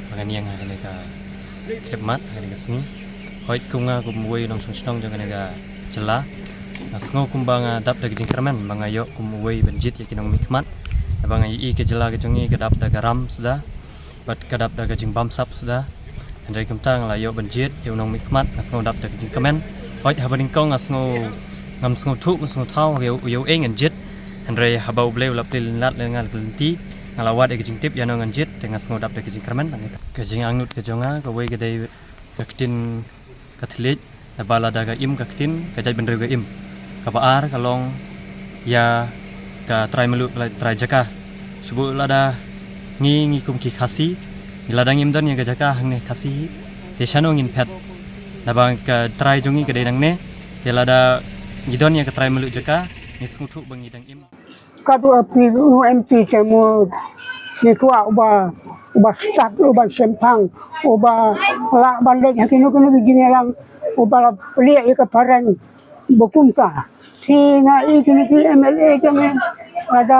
ba ngan ïeng ha kane ka khlieh mat, ha kane ka sngi. Hooid, kum nga kum uwei u nongshong shnong jong kane ka jylla, nga sngew kumba nga dap da ka jingkyrmen ba nga ïoh kum uwei ban jied ïa ki nongmihkhmat, ba nga ïohi ka jylla ka jong ngi ka dap da ka ram suda bad ka dap da ka jingbamsap suda. Hynrei kumta nga la ïoh ban jied ïa u nongmihkhmat, nga sngew dap da ka jingkmen. Hooid, haba nyngkong nga sngew, ngam sngewthuh, ngam sngewthaw ïa u, ïa u ei ngan jied. Hynrei haba U Blei u la plie lynlad ïa nga ka lynti, nga la wad ïa ka jingtip ïa no ngan jied, te nga sngew dap da ka jingkyrmen. Ka jingangnud ka jong nga kawei ka dei ka ktien ka thylliej, naba lada ka im ka ktien, ka jaitbynriew ka im. Kaba ar ka long ïa ka trai mluh, ka trai jaka. Shu buh lada ngi, ngi kum ki Khasi, ngi lada ngim don ïa ka jaka hangne Khasi, te shano ngin phet? Naba ka trai jong ngi ka dei nangne, te lada ngi don ïa ka trai mluh jaka, ngi sngewthuh ba ngi dang im. Katto katne u M P te mo ngi kwah uba, uba stad, uba shemphang, uba lah ban leit ha kino kino ki jingïalang, uba la plie ïa ka phareng ba kumta. Te nga i kine ki M L A jong ngi lada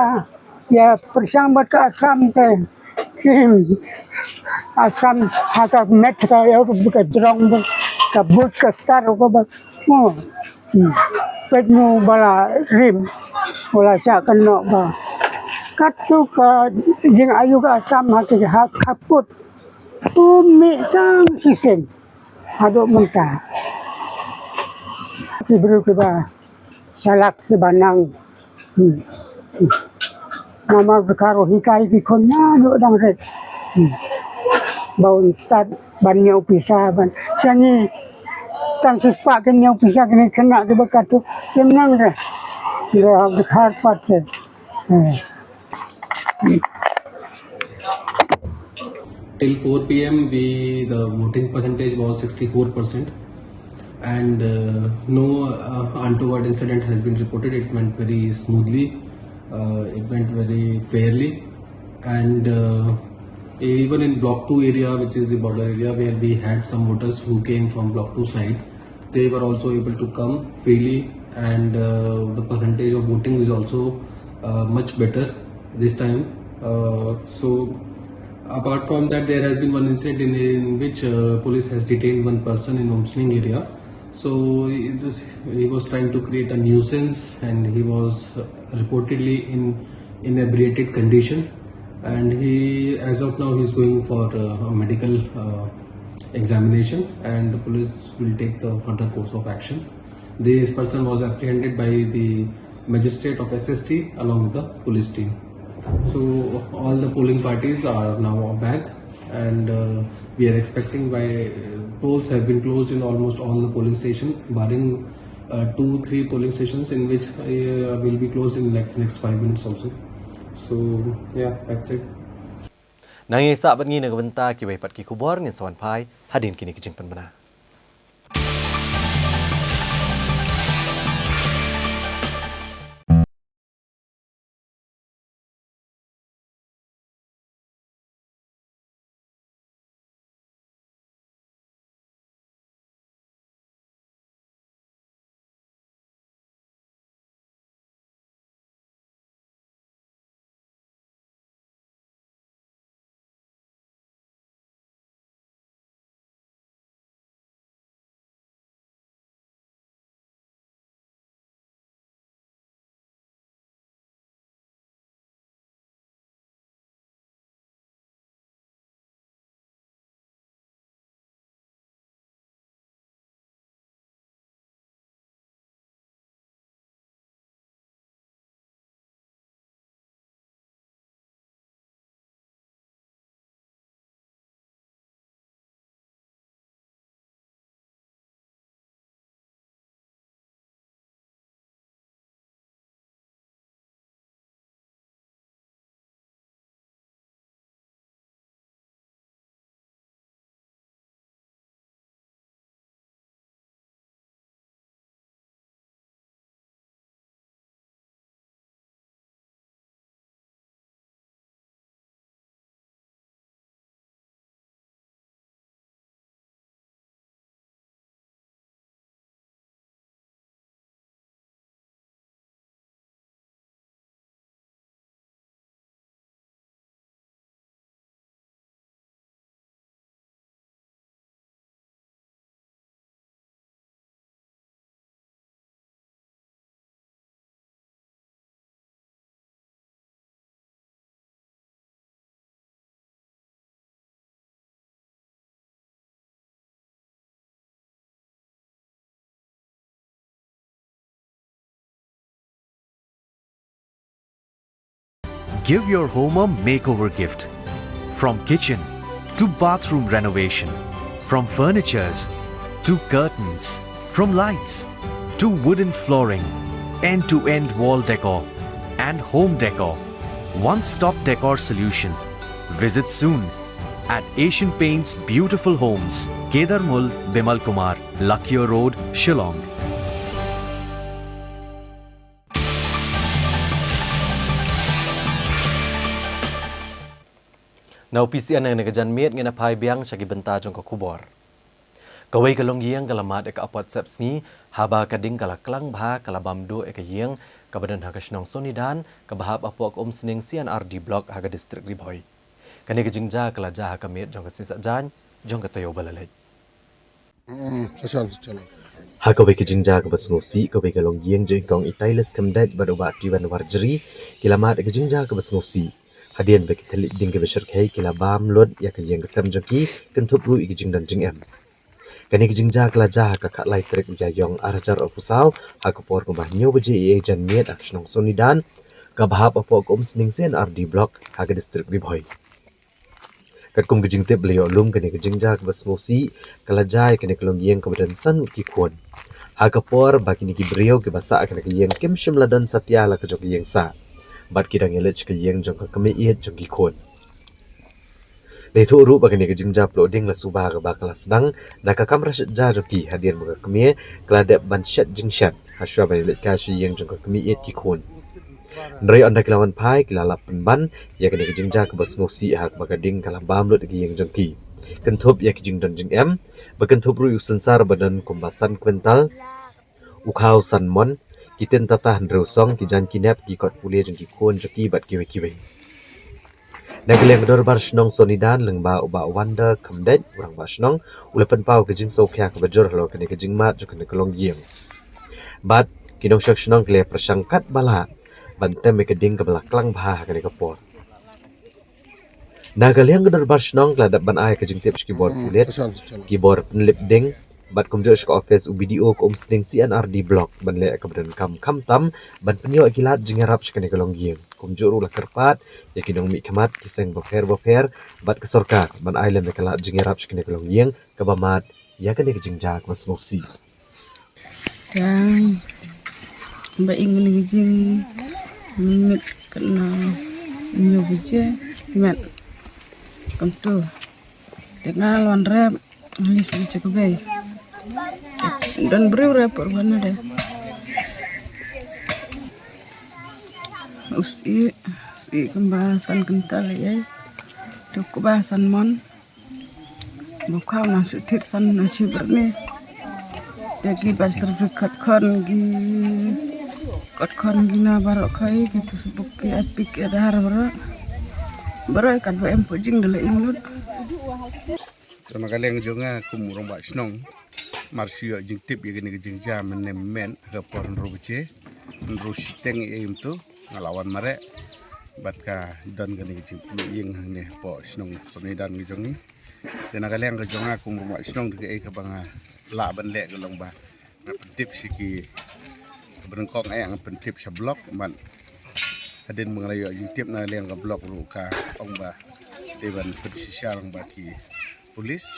ïa pyrshang bad ka Assam te. Hmm. Assam ha ka met ka ïa ka jrong ba ka buit ka star ko ba. Oh. Hmm. Peit mo ba la rim, ba la shah kynnoh ba. Katto ka jingayu ka Assam ha ki ha khappud. U mih tang shisien haduh mynta. Ki briew kiba shalak kiba nang. Hmm. Hmm. Namar ka ro hikai ki khun naduh dang rit. Hmm. Ba un stad ban ñiew pisa ban. Sha ngi tang shispah kin ñiew pisa kine khynnah kiba katto kim nang re. Ngi hap dkhar pat te. Hmm. Till four p.m., we, the voting percentage was sixty-four percent, and uh, no uh, untoward incident has been reported. It went very smoothly, uh, it went very fairly, and uh, even in Block two area, which is the border area, where we had some voters who came from Block two side, they were also able to come freely And uh, the percentage of voting is also uh, much better this time. Uh, so, apart from that, there has been one incident in, in which uh, police has detained one person in Umsning area. So he, this, he was trying to create a nuisance, and he was uh, reportedly in inebriated condition, and he, as of now, he is going for uh, a medical uh, examination, and the police will take the further course of action. This person was apprehended by the magistrate of S S T along with the police team. So all the polling parties are now back, and uh, we are expecting by, uh, polls have been closed in almost all the polling station, barring uh, two, three polling stations in which uh, will be closed in, like, next five minutes also. So yeah, that's it. Nang ïa sah bad ngi na ka bynta kiwei pat ki khubor, ngin sa wan phai hadien kine ki jingpynbna. Give your home a makeover gift. From kitchen to bathroom renovation, from furnitures to curtains, from lights to wooden flooring, end-to-end wall decor and home decor. One-stop decor solution. Visit soon at Asian Paints Beautiful Homes, Kedarmul, Bimal Kumar, Lakio Road, Shillong. Na u P C N na ka janmiet ngin ïa phai biang sha ki bynta jong ka khubor. Kawei ka longïing ka la mad ïa ka apot sepsngi, haba ka ding ka la klang bha, ka la bam duh ïa ka ïing kaba don ha ka shnong Sonidan, kaba hap hapoh ka Umsning C and R D Block ha ka district Ri Bhoi. Kane ka jingjia ka la jia ha ka miet jong ka sngi Saitjaiñ jong ka taïew ba la leit. Mm, session, session. Ha kawei ka jingjia kaba sngewsih, kawei ka longïing jong i kong Itailas Kemdait bad u bah Tiwan Warjri ki la mad ïa ka jingjia kaba sngewsih. Hadien ba ki thylliej ding kiba shyrkhei ki la bam lut ïa ka ïing ka sem jong ki, kynthup ruh ïa ka jingdon jingem. Kane ka jingjia ka la jia ha ka khatlai tarik u Ïaïong arhajar arphew saw, ha ka por kumba hynñiew baje ïa ka janmiet ha ka shnong Sonidan, kaba hap hapoh ka Umsning C and R D Block ha ka district Ri Bhoi. Katkum ka jingtip ba la ïoh lum, kane ka jingjia kaba sngewsih ka la jia ïa kane ka longïing kaba don san ngut ki khun. Ha ka por ba kine ki briew kiba sah ha kane ka ïing kim shym la don satia la ka jong ka ïing sah, bad ki dang ïaleit sha ka ïing jong ka kmie ïeit jong ki khun. La ïathuh ruh ba kane ka jingjia pluh ding la suba ha kaba ka la sdang da ka kamra shet ja jong ki, hadien ba ka kmie ka la dep ban shet jingshet ha shuwa ban ïaleit kai sha ïing jong ka kmie ïeit ki khun. Hynrei ynda ki la wan phai, ki la lap pynban ïa kane ka jingjia kaba sngewsih ha kaba ka ding ka la bam lut ïa ka ïing jong ki, kynthup ïa ka jingdon jingem, ba kynthup ruh ïa u synsar ba don kumba san kwintal, U khaw san mon, ki tin tata hynriew song, ki jaiñ ki nep, ki kot pule jong ki khun jong ki bad kiwei kiwei. Na ka liang ka dorbar shnong Sonidan lyngba u Bah Wonder Khymdeit, u rangbah shnong, u la pynpaw ka jingsngewkhia kaba jur halor kane ka jingmad jong kane ka longïing. Bad ki nongshong shnong ki la pyrshang katba lah ban tem ïa ka ding kaba la klang bha ha kane ka por. Na ka liang ka dorbar shnong ki la dep ban ai ka jingtip sha ki bor pulit, ki bor pynlip ding, bad kumjuh sha ka office u B D O ka Umsning C and R D Block ban leh kaba donkam, khamtam ban pynïoh ïa ki lad jingïarap sha kane ka longïing. Kumjuh ruh la kyrpad ïa ki nongmihkhmat, ki seng bapher bapher bad ka sorkar ban ai lem ïa ki lad jingïarap sha kane ka longïing kaba mad ïa kane ka jingjia kaba sngewsih. Tang ba ing kane ka jingmit kane hynñiew baje met. Kumto. Te nga la wan rep, nga leit sha ka bei. Don briew rep por wan de. U sih, sih kumba san kynta lei ei. To kumba san mon. Ba kham nang shu thied san nang shu byrni. Ïa ki birth certificate khon, ki kot khon, ki na baroh khoi, ki passbook, ki EPIC, ki Aadhaar baroh. Baroh kat ba em pojing da la ing lut. To na ka liang jong nga kum u rangbah shnong, mar shu ïoh jingtip ïa kane ka jingjia mynne mynmiet ha ka por hynriew baje, hynriew shiteng ïa ïa kumto, nga la wan mareh bad ka don kane ka jingpynïeng hangne hapoh shnong Sonidan ka jong ngi. Te na ka liang ka jong nga kum u rangbah shnong te kaei kaba nga lah ban leh ka long ba nga pyntip sha ki, kaba nyngkong eh nga pyntip sha block, bad hadien ba nga la ïoh jingtip na ka liang ka block ruh ka ong ba te ban pynshisha lang bad ki police.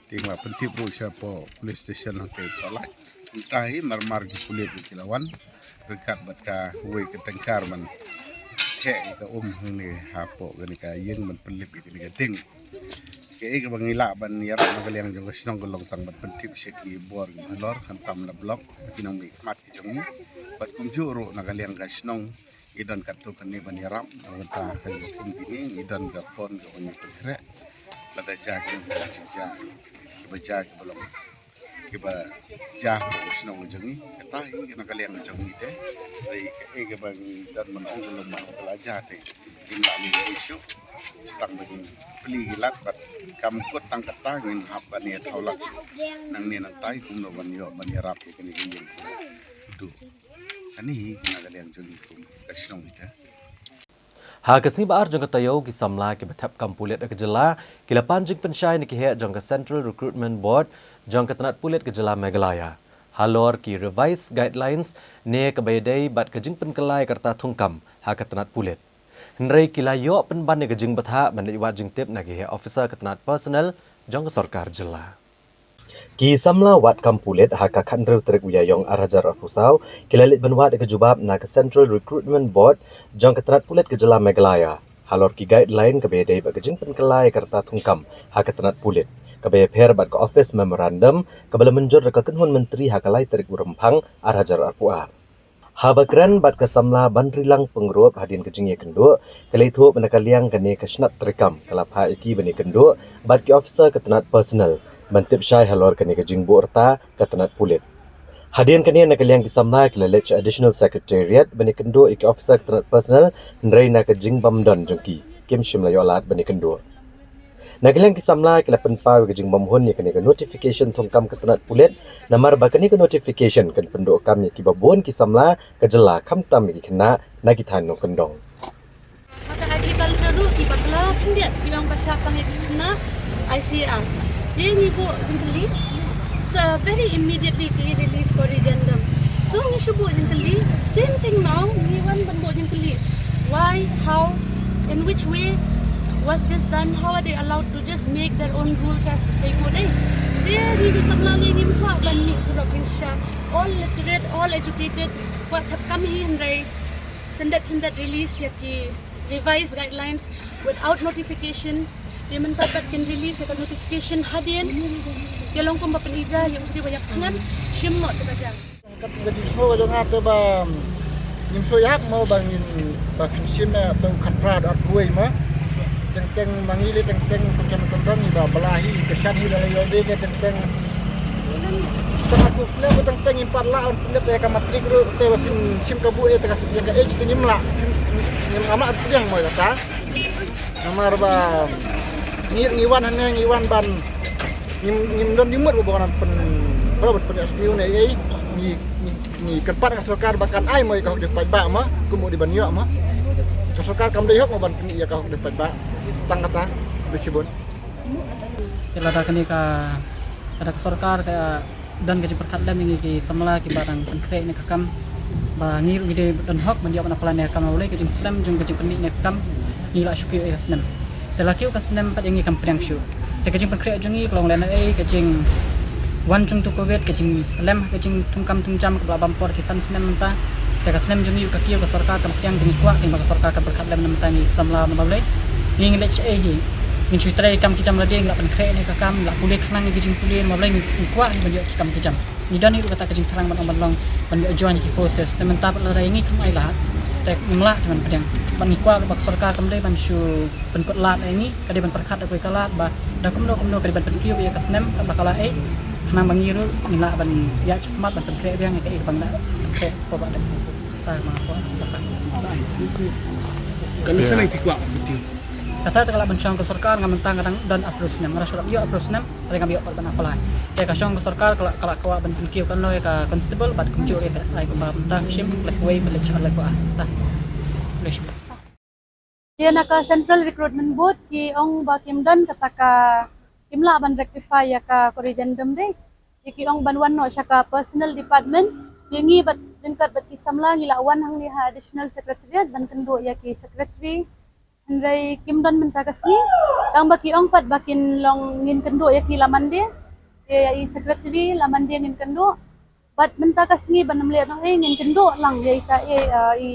Te nga pyntip ruh sha poh police station hangtei Sawlai. Mynta hi marmar ki pulit ruh ki la wan ryngkat bad kawei ka tankar ban theh ïa ka um hangne hapoh kane ka ïing ban pynlip ïa kane ka ding. Kaei kaba ngi lah ban ïarap na ka liang jong ka shnong ka long tang ban pyntip sha ki bor ki halor, khamtam na block, ki nongmihkhmat ki jong ngi. Bad kumjuh ruh na ka liang ka shnong ngi don katto katne ban ïarap, na ka bynta ka jong ka kum kine ngi don ka phone kaba ngi pynkhreh. Lada jia ki jia, kiba jia kiba long, kiba jia ha ka shnong ka jong ngi. Kata hi na ka liang ka jong ngi te. Dei kaei kaba ngi don ban ong ka long ba ka la jia te, ngin lah leh issue. Tang ba ngin plie ki lad bad kam kut tang kata ngin hap ban ïa thaw lad shuh. Nangne nangtai kumno ban ïoh ban ïarap ïa kane ka ïing. Duh. Kane hi na ka liang jong ngi kum ka shnong ita. Ha ka sngi ba ar jong ka taïew, ki samla kiba thep kam pulit ha ka jylla ki la pan jingpynshai na ki heh jong ka Central Recruitment Board jong ka tnat pulit ka jylla Meghalaya halor ki revised guidelines ne kaba ïadei bad ka jingpynkylla ïa ka rta thungkam ha ka tnat pulit. Hynrei ki la ïoh pynban ïa ka jingbthah ban leit wad jingtip na ki heh officer ka tnat personnel jong ka sorkar jylla. Ki samla wad kam pulit ha ka khathynriew tarik u Ïaïong ar hajar arphew saw ki la leit ban wad ïa ka jubab na ka Central Recruitment Board jong ka tnat pulit ka jylla Meghalaya halor ki guideline kaba ïadei bad ka jingpynkylla ïa ka rta thungkam ha ka tnat pulit, kaba ïapher bad ka Office Memorandum kaba la mynjur da ka kynhun myntri ha ka lai tarik u Rymphang ar hajar arphew ar. Haba kren bad ka samla Banrilang Pyngrope hadien ka jingïakynduh, ka la ïathuh ba na ka liang kane ka shnat treikam ka la phah ïa ki ban ïakynduh bad ki officer ka tnat personnel ban tip shai halor kane ka jingbuh rta ka tnat pulit. Hadien kane na ka liang ki samla ki la leit sha Additional Secretariat ban ïakynduh ïa ki officer ka tnat personnel, hynrei na ka jingbymdon jong ki, kim shym la ïoh lad ban ïakynduh. Na ka liang ki samla ki la pynpaw ïa ka jingbymhun ïa kane ka notification thungkam ka tnat pulit, namar ba kane ka notification kan pynduh kam ïa kiba bun ki samla ka jylla, khamtam ïa ki khynnah na ki thaiñ nongkyndong. Ha ka agriculture ruh kiba pla khyndiat ki ong ba shah tang ïa ki khynnah I C R. Te ngi buh jingkylli, sa very immediately ki release corrigendum. So ngi shu buh jingkylli, same thing now, ngi wan ban buh jingkylli. Why, how, in which way was this done? How are they allowed to just make their own rules as they go, eh? Te ngi ki samla lei ngim kwah ban mih surok, ngin shah all literate, all educated, kwah thep kam hi, hynrei syndet syndet release ïa ki revised guidelines without notification. Te mynta pat kin release ïa ka notification hadien. Te long kumba pynïaid ïa u briew ba ïap thngan, shim noh te ba jia. Kat ka jingsngew ka jong nga te ba ngim sngewthuh mo ba ngin, ba ngin shim eh, te u khatphra da arphew wei mo. Teng teng ma ngi lei teng teng, kum shan kum dang, iba ba la hi, ka shan hi da la ïoh de, te teng teng. Ka snem ba teng teng ngim pat lah ban pyndep ïa ka matrik ruh te ba phin shim kabu ïa ka age te ngim lah. Ngim, ngim lah pdiang mo ïa kata. Namar ba ngi, ngi wan hangne ngi wan ban ngim, ngim don jingmut ba ban pyn, ba ban pyn S P U ne ei. Ngi, ngi, ngi kyrpad ka sorkar ba kan ai mo ïa ka hok dei paidbah mo, kum u dei ban ïoh mo. Ka sorkar kam dei hok mo ban pyn ïa ka hok dei paidbah. Tang kata, dei shibun. Te lada kane ka, lada ka sorkar ka don ka jingpyrkhat lem ïa ngi ki samla kiba dang pynkhreh ïa ka kam ba ngi ruh ngi dei don hok ban ïoh ban apply ïa ka kam, haba lei ka jingslem jong ka jingpynmih ïa ka kam ngi la shu kiew ïa ka snem. Te la kiew ka snem pat ïa ngi kam pdiang shuh. Te ka jingpynkhreh jong ngi ka long lehnohei ka jingwan jong tu covid, ka jingslem ka jingthung kam thung jam kaba la bam por ki san snem mynta. Te ka snem jong ngi ka kiew, ka sorkar kam pdiang, te ngi kwah te ba ka sorkar kan pyrkhat lem namar ngi samla namar balei. Ngi ngi leit shaei hi. Ngin shu trei kam ki jam lade, ngi la pynkhreh ïa ka kam, ngi la pule khnang ïa ki jingpule namar balei, ngi kwah ngi ban ïoh ki kam ki jam. Ngi don hi ruh kata ka jingthrang ban ong ban long ban ïoh join ïa ki forces. Te mynta pat lada ïa ngi kam ai lad, te ngim lah te ban pdiang. Bad ngi kwah ba ka sorkar kam dei ban shu pynkut lad ïa ngi, ka dei ban pyrkhat da kawei ka lad ba da kumno kumno ka dei ban pynkiew ïa ka snem katba ka la ei. Khnang ba ngi ruh ngin lah ban ïaid shakhmat ban pynkhreh biang ïa kaei kaba ngi la pynkhreh hapoh ba dep. Kata ma ko sorkar. Kan sa nang phi kwah ban pynkiew. Kata te ka lah ban shong ka sorkar, nga mynta nga dang don arphew snem, nga dang shu ïoh arphew snem, te ngam ïoh pat ban apply. Te ka shong ka sorkar ka lah, ka lah kwah ban pynkiew kano ïa ka constable bad kumjuh ïa ka S I kumba mynta ka shim leh wei ba leh shah leh kwah. Ta. Leh shah. Ïa na ka Central Recruitment Board ki ong ba kim don kata ka, kim lah ban rectify ïa ka corrigendum dei. Ïa ki ong ban wan noh sha ka personnel department. Ïa ngi bad ryngkat bad ki samla ngi lah wan hangne ha additional secretariat ban kynduh ïa ki secretary. Hynrei kim don mynta ka sngi. Tang ba ki ong pat ba kin long ngin kynduh ïa ki la Monday. Ïa, ïa i secretary la Monday ngin kynduh. Bad mynta ka sngi ban ym leh noh ei ngin kynduh lang ïa ita ei, ah, i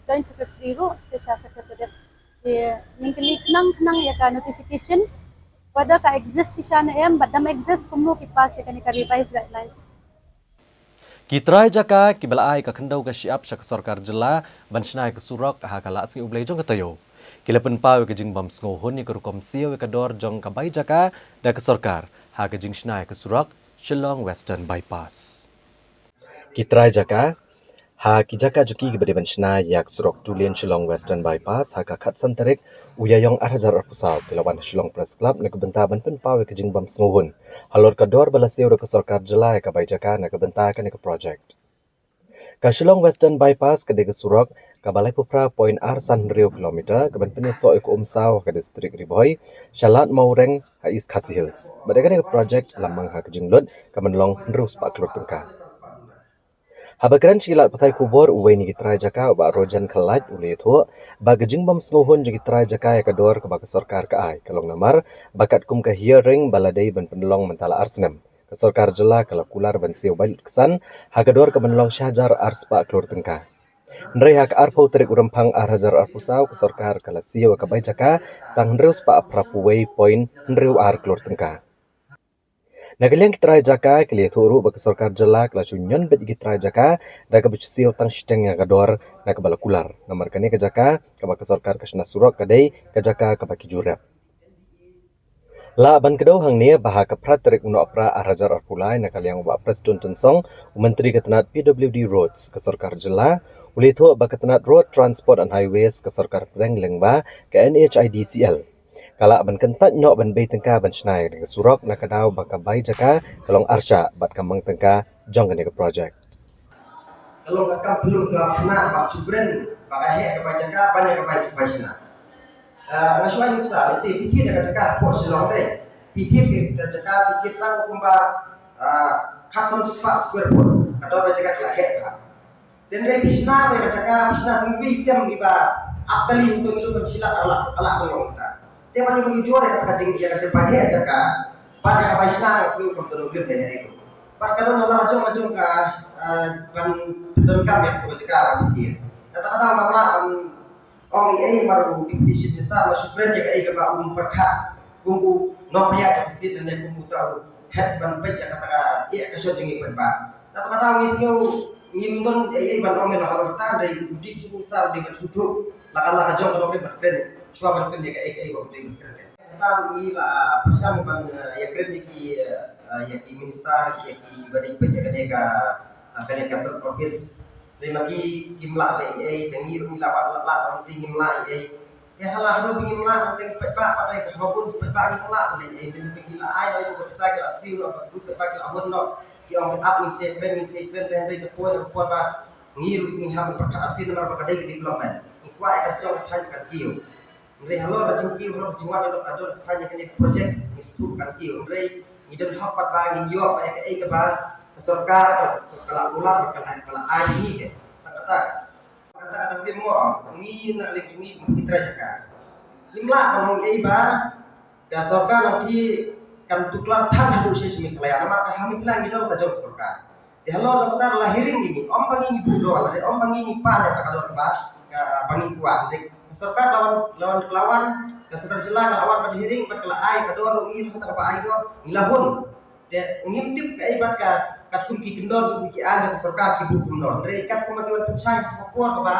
joint secretary ruh sha secretariat. Ïa, ngin kylli khnang khnang ïa ka notification. Whether ka exist shisha ne em, bad dam exist kumno ki pass ïa kane ka revised guidelines. Ki trai jaka kiba la ai ka khyndew ka shyiap sha ka sorkar jylla ban shna ïa ka surok ha ka Lad Sngi U Blei jong ka taïew, ki la pynpaw ïa ka jingbym sngewhun ïa ka rukom siew ïa ka dor jong ka bai jaka da ka sorkar ha ka jingshna ïa ka surok Shillong Western Bypass. Ki trai jaka ha ki jaka jong ki kiba dei ban shna ïa ka surok two lane Shillong Western Bypass ha ka khatsan tarik u Ïaïong ar hajar arphew saw ki la wan ha Shillong Press Club na ka bynta ban pynpaw ïa ka jingbym sngewhun halor ka dor ba la siew da ka sorkar jylla ïa ka bai jaka na ka bynta kane ka project. Ka Shillong Western Bypass ka dei ka surok kaba laiphew phra point ar san hynriew kilometer kaban pynïasoh ïa ka Umsaw ha ka distrik Ri Bhoi sha Lad Mawreng ha East Khasi Hills. Bad ïa kane ka project la mang ha ka jinglut kaban long hynriew spah klur tyngka. Haba kren sha ki lad pathai khubor, uwei na ki trai jaka u Bah Rojan Khlait u la ïathuh ba ka jingbym sngewhun jong ki trai jaka ïa ka dor kaba ka sorkar ka ai ka long namar ba katkum ka hearing ba la dei ban pynlong mynta la ar snem, ka sorkar jylla ka la kular ban siew bai lut ksan ha ka dor kaban long shi hajar ar spah klur tyngka. Hynrei ha ka arphew tarik u Rymphang ar hajar arphew saw ka sorkar ka la siew ïa ka bai jaka tang hynriew spah phra phew wei point hynriew ar klur tyngka. Na ka liang ki trai jaka ki la ïathuh ruh ba ka sorkar jylla ka la shu ñion beit ïa ki trai jaka da kaba shu siew tang shiteng ïa ka dor na kaba la kular namar kane ka jaka kaba ka sorkar ka shna surok ka dei ka jaka kaba ki ju rep. Lah ban kdew hangne ba ha ka phra tarik u Nohprah ar hajar arphew lai na ka liang u Bah Prestone Tynsong, u Myntri ka tnat P W D Roads ka sorkar jylla, u la ïathuh ba ka tnat Road Transport and Highways ka sorkar pdeng lyngba ka N H I D C L ka lah ban kyntait noh ban bei tyngka ban shna ïa ka surok na ka daw ba ka bai jaka ka long arshah bad ka mang tyngka jong kane ka project. Ka long ka kam khlem klam khynnah ba shu kren ba ka heh ka bai jaka ban ïa ka bai, bai shna. Ah, nga shu ai nuksa, lehse phi thied ïa ka jaka hapoh Shillong te, phi thied ïa ka jaka, phi thied tang kumba, ah, khatsan spah square foot ka dor bai jaka ka la heh bha. Tynrai phi shna ïa ka jaka, phi shna tang bei sem kiba ap kali, hynrei ngi lut tang shi lak ar lak, ka lah ban long kumta. Te ban ïa ka mujor ïa kata ka jing, ïa ka jingpynheh jaka bad ïa ka bai shna, nga sngew kam don nongrim ïa ïa ïa. Bad ka don la ka jong ka jong ka, eh, ban pyndonkam ïa kata ka jaka ba phi thied. Kata ka daw ngam lah ban ong ei ei namar u Deputy Chief Minister u la shu kren ïa kaei kaba um pyrkhat, kum u nongpynïaid jong ka state lane kum uta u head ban peit ïa kata ka, ïa ka shon jong ngi paidbah. Kata ka daw ngi sngew ngim don ei ei ban ong ïa la halor kata, hynrei u Deputy Chief Minister u dei ban shu duh la ka la ka jong ka nongrim ban kren shuwa ban kren ïa kaei kaei ba u dei ban kren. Kata ngi la pyrshang ban, eh, ïakren ïa ki, eh, ïa ki minister, ïa ki ba dei peit ïa kane ka, eh, kane ka third office. Dei ma ki kim lah leh ei ei, te ngi ruh ngi la wad la lad ong te ngim lah ei ei. Te hala haduh ba ngim lah ong te ki paidbah pat, dei haba bun ki paidbah ngim lah leh ei ei, te ngi la ai ong te ki la siew noh, ba ki paidbah ki la hun noh. Ki ong ap ngin sa ïakren, ngin sa ïakren, te hynrei ka por, ka por ba ngi ruh ngi hap ban pyrkhat arsien namar ba ka dei ka development. Ngi kwah ïa ka jong ka thaiñ kan kiew. Hynrei halor ka jingkiew, halor ka jingwan, halor ka jong ka thaiñ ïa kane ka project, ngi sngewthuh kan kiew. Hynrei ngi don hok pat ba ngin ïoh ïa kaei kaba ka sorkar ka la kular, ka la, ka la ai ïa ngi. Tang kata, kata ka dei mo, ngi na liang jong ngi kum ki trai jaka. Ngim lah ban ong ei ba ka sorkar nangta kan tuklar than haduh sha Meghalaya, namar ka ha Meghalaya ngi don ka jong ka sorkar. Te halor kata la hearing ngi, ym ba ngi ngi buh dor, lane ym ba ngi ngi pan ïa kata ka dor ba, ka, ba ngi kwah. Te ka sorkar la wan, la wan, la wan, ka sorkar jylla la wan ban hearing, bad ka la ai ka dor, ngi ruh kata kaba ai dor ngi la hun. Te ngim tip kaei bad ka, katkum ki kyndon, katkum ki aiñ ka sorkar ki buh kumno. Hynrei katkum ba ki wan pynshai ha ka por kaba,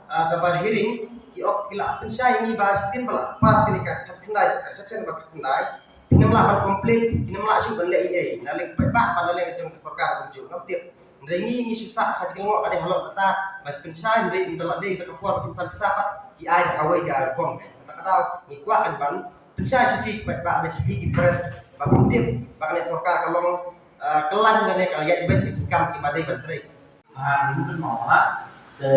ah, kaba hearing, ki ong ki la pynshai ngi ba shisien ba la pass kane ka khatkhyndai, section ba khatkhyndai. Phin ym lah ban complain, phin ym lah shuh ban leh ei ei. Na liang ki paidbah bad na liang ka jong ka sorkar kumjuh, ngam tip. Hynrei ngi ngi shu sah ha jingngeit ka dei halor kata ba pynshai, hynrei ynda la dei ka por ba kin san pisa pat ki ai da kawei ka rukom. Kata ka daw ngi kwah kan ban pynshai sha phi ki paidbah, sha phi ki press, ba phin tip ba kane sorkar ka long, eh, ka long kane ka ïaid beit ki kam kiba dei ban trei. Ba ngi mut mo ba te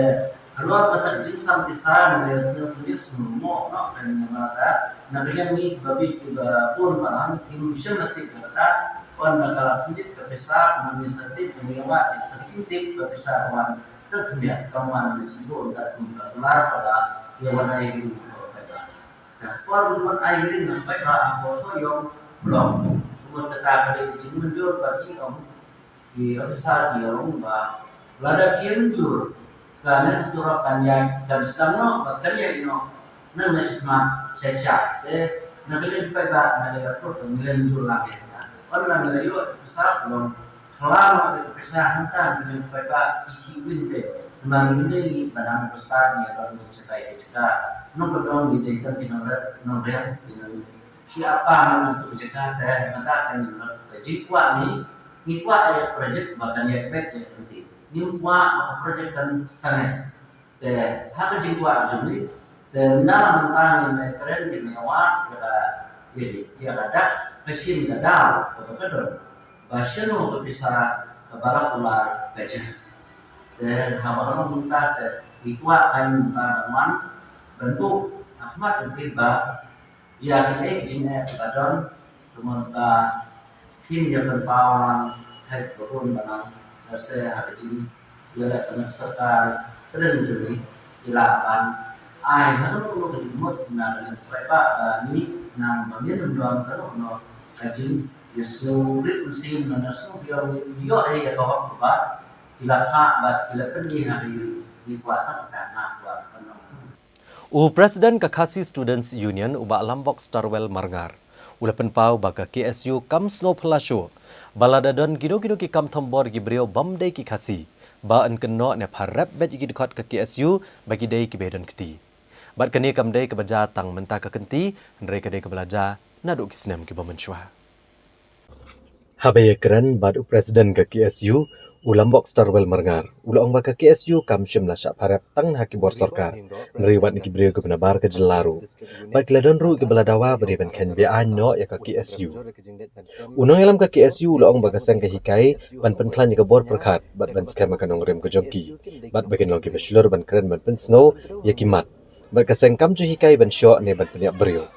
halor kata ka jingsan pisa, ngi la sngewthuh, ngi sngewthuh mo, no, kan ngi mut ta na ka liang ngi ba bit kiba bun balang kim shym la tip kata. Ynda ka la khyndiat ka pisa, ngi sa tip, ngi ïa wad ka jingtip ka pisa ka wan ka khyndiat, ka wan na shibun ka kum ka kular ka ba ïa wan ai hearing ka ba. Ka por ba wan ai hearing ka ba, ka por shu ïoh blok. Kum kata ka dei ka jingmynjur ba ki ong, ki officer ki ong ba lada ki mynjur, kane ka surok kan ïaid, kan sdang noh bad kan ïaid noh na ka sha khmat sha sha. Te na ka liang paidbah, na ka liang ka pyrthei, ngi la mynjur lang ïa kata. Ynda ngi la ïoh pisa ka long khlem ïa ka pisa, hangta na ka liang paidbah ki khih win te. Namar ngi ne ngi ba nang ba stad ngi ïa don ngi jaka ïa jaka. Nong ka dong ngi dei tang ki nongrep, nongrep, ki nong shi apa na nang tu jaka te, hangta kan ngi long ka jingkwah ngi. Ngi kwah ïa ka project ba kan ïaid beit ïa ka kynti. Ngim kwah ba ka project kan sangeh. Te ha ka jingkwah jong ngi, te ynda mynta ngin ïa kren, ngin ïa wad ïa ka, ïa ka dak, ka shin ka daw kaba ka don, ba shano ka pisa kaba la kular ka jia. Te haba ka long mynta te ngi kwah kan mynta ban wan ban buh ha khmat jong ki ba ïa kaei ka jingeh kaba don, kumno ba kin ïa pynpaw lang ha ka bun ba nang, lehse ha ka jingïaleh ka sorkar pdeng jong ngi, ki lah ban ai ha kano kano ka jingmut na ka liang paidbah ba ngi nang ba ngin ym don kano kano ka jingïasngew rit mynsiem, na ka sngew biang ngi ïoh ïa ka hok kaba ki la phah bad ki la pynïaid ha ka ri, ngi kwah tang ka, nga kwah ban ong. U President ka Khasi Students Union, u Bah Lambok Starwell Marngar, u la pynpaw ba ka K S U kam sngew phylla shuh ba lada don kino kino ki kam thombor ki briew bym dei ki Khasi, ba yn kynnoh ne pharep beit ïa ki dkhot ka K S U ba ki dei kiba don kti. Bad kane kam dei kaba jia tang mynta ka kynti, hynrei ka dei kaba la jia naduh ki snem kiba mynshuwa. Haba ïakren bad u President ka K S U, u Lambok Starwell Marngar, u la ong ba ka K S U kam shym la shah pharep tang ha ki bor sorkar, hynrei wat na ki briew kiba nabar ka jylla ruh. Bad ki la don ruh kiba la dawa ba dei ban kheiñ be-aiñ noh ïa ka K S U. U nongïalam ka K S U u la ong ba ka seng ka hikai ban pynkhlaiñ ïa ka bor pyrkhat bad ban skhem ïa ka nongrim ka jong ki, bad ba kin long kiba shlur ban kren ban pynsngew ïa ki mat. Bad ka seng kam ju hikai ban shoh ne ban pynïap briew.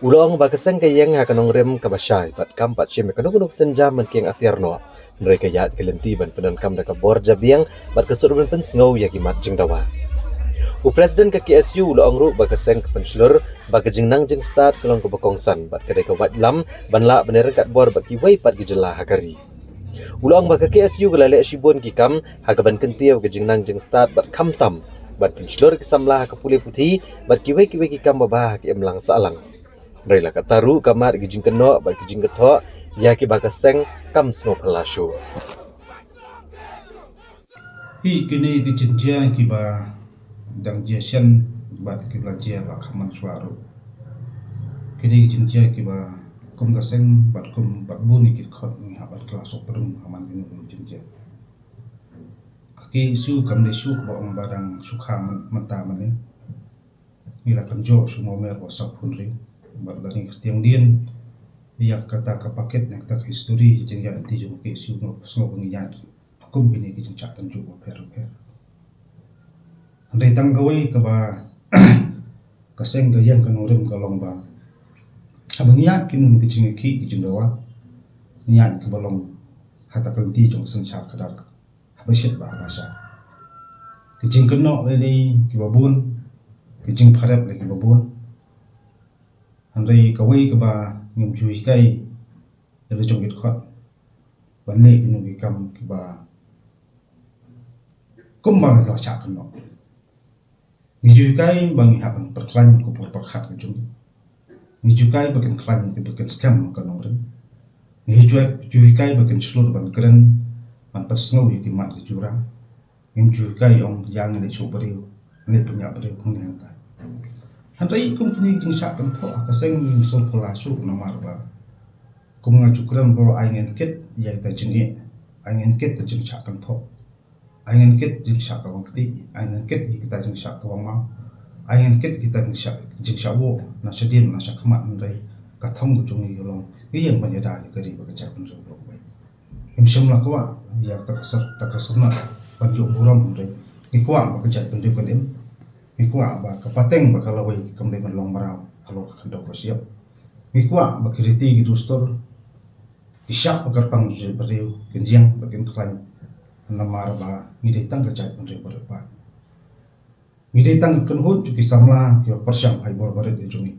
U la ong ba ka seng ka ïeng ha ka nongrim kaba shai bad kam pat shim ïa kano kano ka sienjam ban kieng atiar noh. Hynrei ka ïaid ka lynti ban pyndonkam da ka bor jabieng bad ka sur ban pynsngew ïa ki mat jingdawa. U President ka K S U u la ong ruh ba ka seng ka pynshlur ba ka jingnang jingstad ka long kaba kongsan bad ka dei ka waitlam ban lah ban ïaryngkat bor bad kiwei pat ki jylla ha ka ri. U la ong ba ka K S U ka la leh shibun ki kam ha kaban kyntiew ka jingnang jingstad bad khamtam ban pynshlur ki samla ha ka pule puthi bad kiwei kiwei ki kam babha ha ka imlang sahlang. Hynrei la katta ruh ka mad ki jingkynnoh bad ki jingkynthoh ïa kiba ka seng kam sngew phylla shuh. Hi kine ki jingjia kiba dang jia shen bad kiba la jia ba kham mynshuwa ruh. Kine ki jingjia kiba kum ka seng bad kum bad bun ki dkhot ngi hap ban kylla suk pdeng ha man kine ki jingjia. Ka KSU kam dei shu kaba ong ba dang shu kha mynta mynne. Ngi la kynjoh shu mo mer ba sap hun ri bad la ngi kyrtiang dien ïa kata ka paket, ïa kata ka history jingïaid lynti jong ka KSU, nga sngew ba ngi ïaid kum kine ki jingshah tynjuh bapher bapher. Hynrei tang kawei kaba ka seng ka ïeng ka nongrim ka long ba haba ngi ïaid kine ki jingïakhih ki jingdawa, ngi ïaid kaba long ha kata ka lynti jong ka synshar khadar, haba shit bad haba shah. Ki jingkynnoh lei lei kiba bun, ki jingpharep lei kiba bun. Hynrei kawei kaba ngim ju hikai ïa la jong ki dkhot ban leh kino ki kam kiba kumba ngi la shah kynnoh. Ngi ju hikai ba ngi hap ban pyrkhlaiñ ka por pyrkhat ka jong ngi. Ngi ju hikai ba kin khlaiñ, ba kin skhem ka nongrim. Ngi ju, ju hikai ba kin shlur ban kren, ban pynsngew ïa ki mat ki jura. Ngim ju hikai ong ïa ngi leh shuh briew, ngi leh pynïap briew, ngi leh hangta. Hynrei kum kine ki jingshah kynthoh ha ka seng ngim sngewphylla shuh namar ba kum nga ju kren baroh, ai ngin kit ïa kita jingeh, ai ngin kit ïa jingshah kynthoh, ai ngin kit jingshah ka wang kti, ai ngin kit ïa kita jingshah ka wang maw, ai ngin kit kita jingshah, jingshah woh na shadien na shakhmat, hynrei ka thong ka jong ngi ka long ngi ïeng ban ïada ïa ka ri bad ka jaitbynriew baroh kawei. Ngim shym la kwah ïa kata ka sar, kata ka sarna ban ïoh burom, hynrei ngi kwah ba ka jaitbynriew kan im. Ngi kwah ba ka pateng bad ka lawei kam dei ban long mraw halor ka khyndew ka shyiap. Ngi kwah ba ki riti ki dustur, ki shap ba kyrpang jong ka jaitbynriew kin ïeng bad kin khlaiñ, namar ba ngi dei tang ka jaitbynriew barit bad ngi dei tang ka kynhun jong ki samla kiba pyrshang ha i bor barit jong ngi.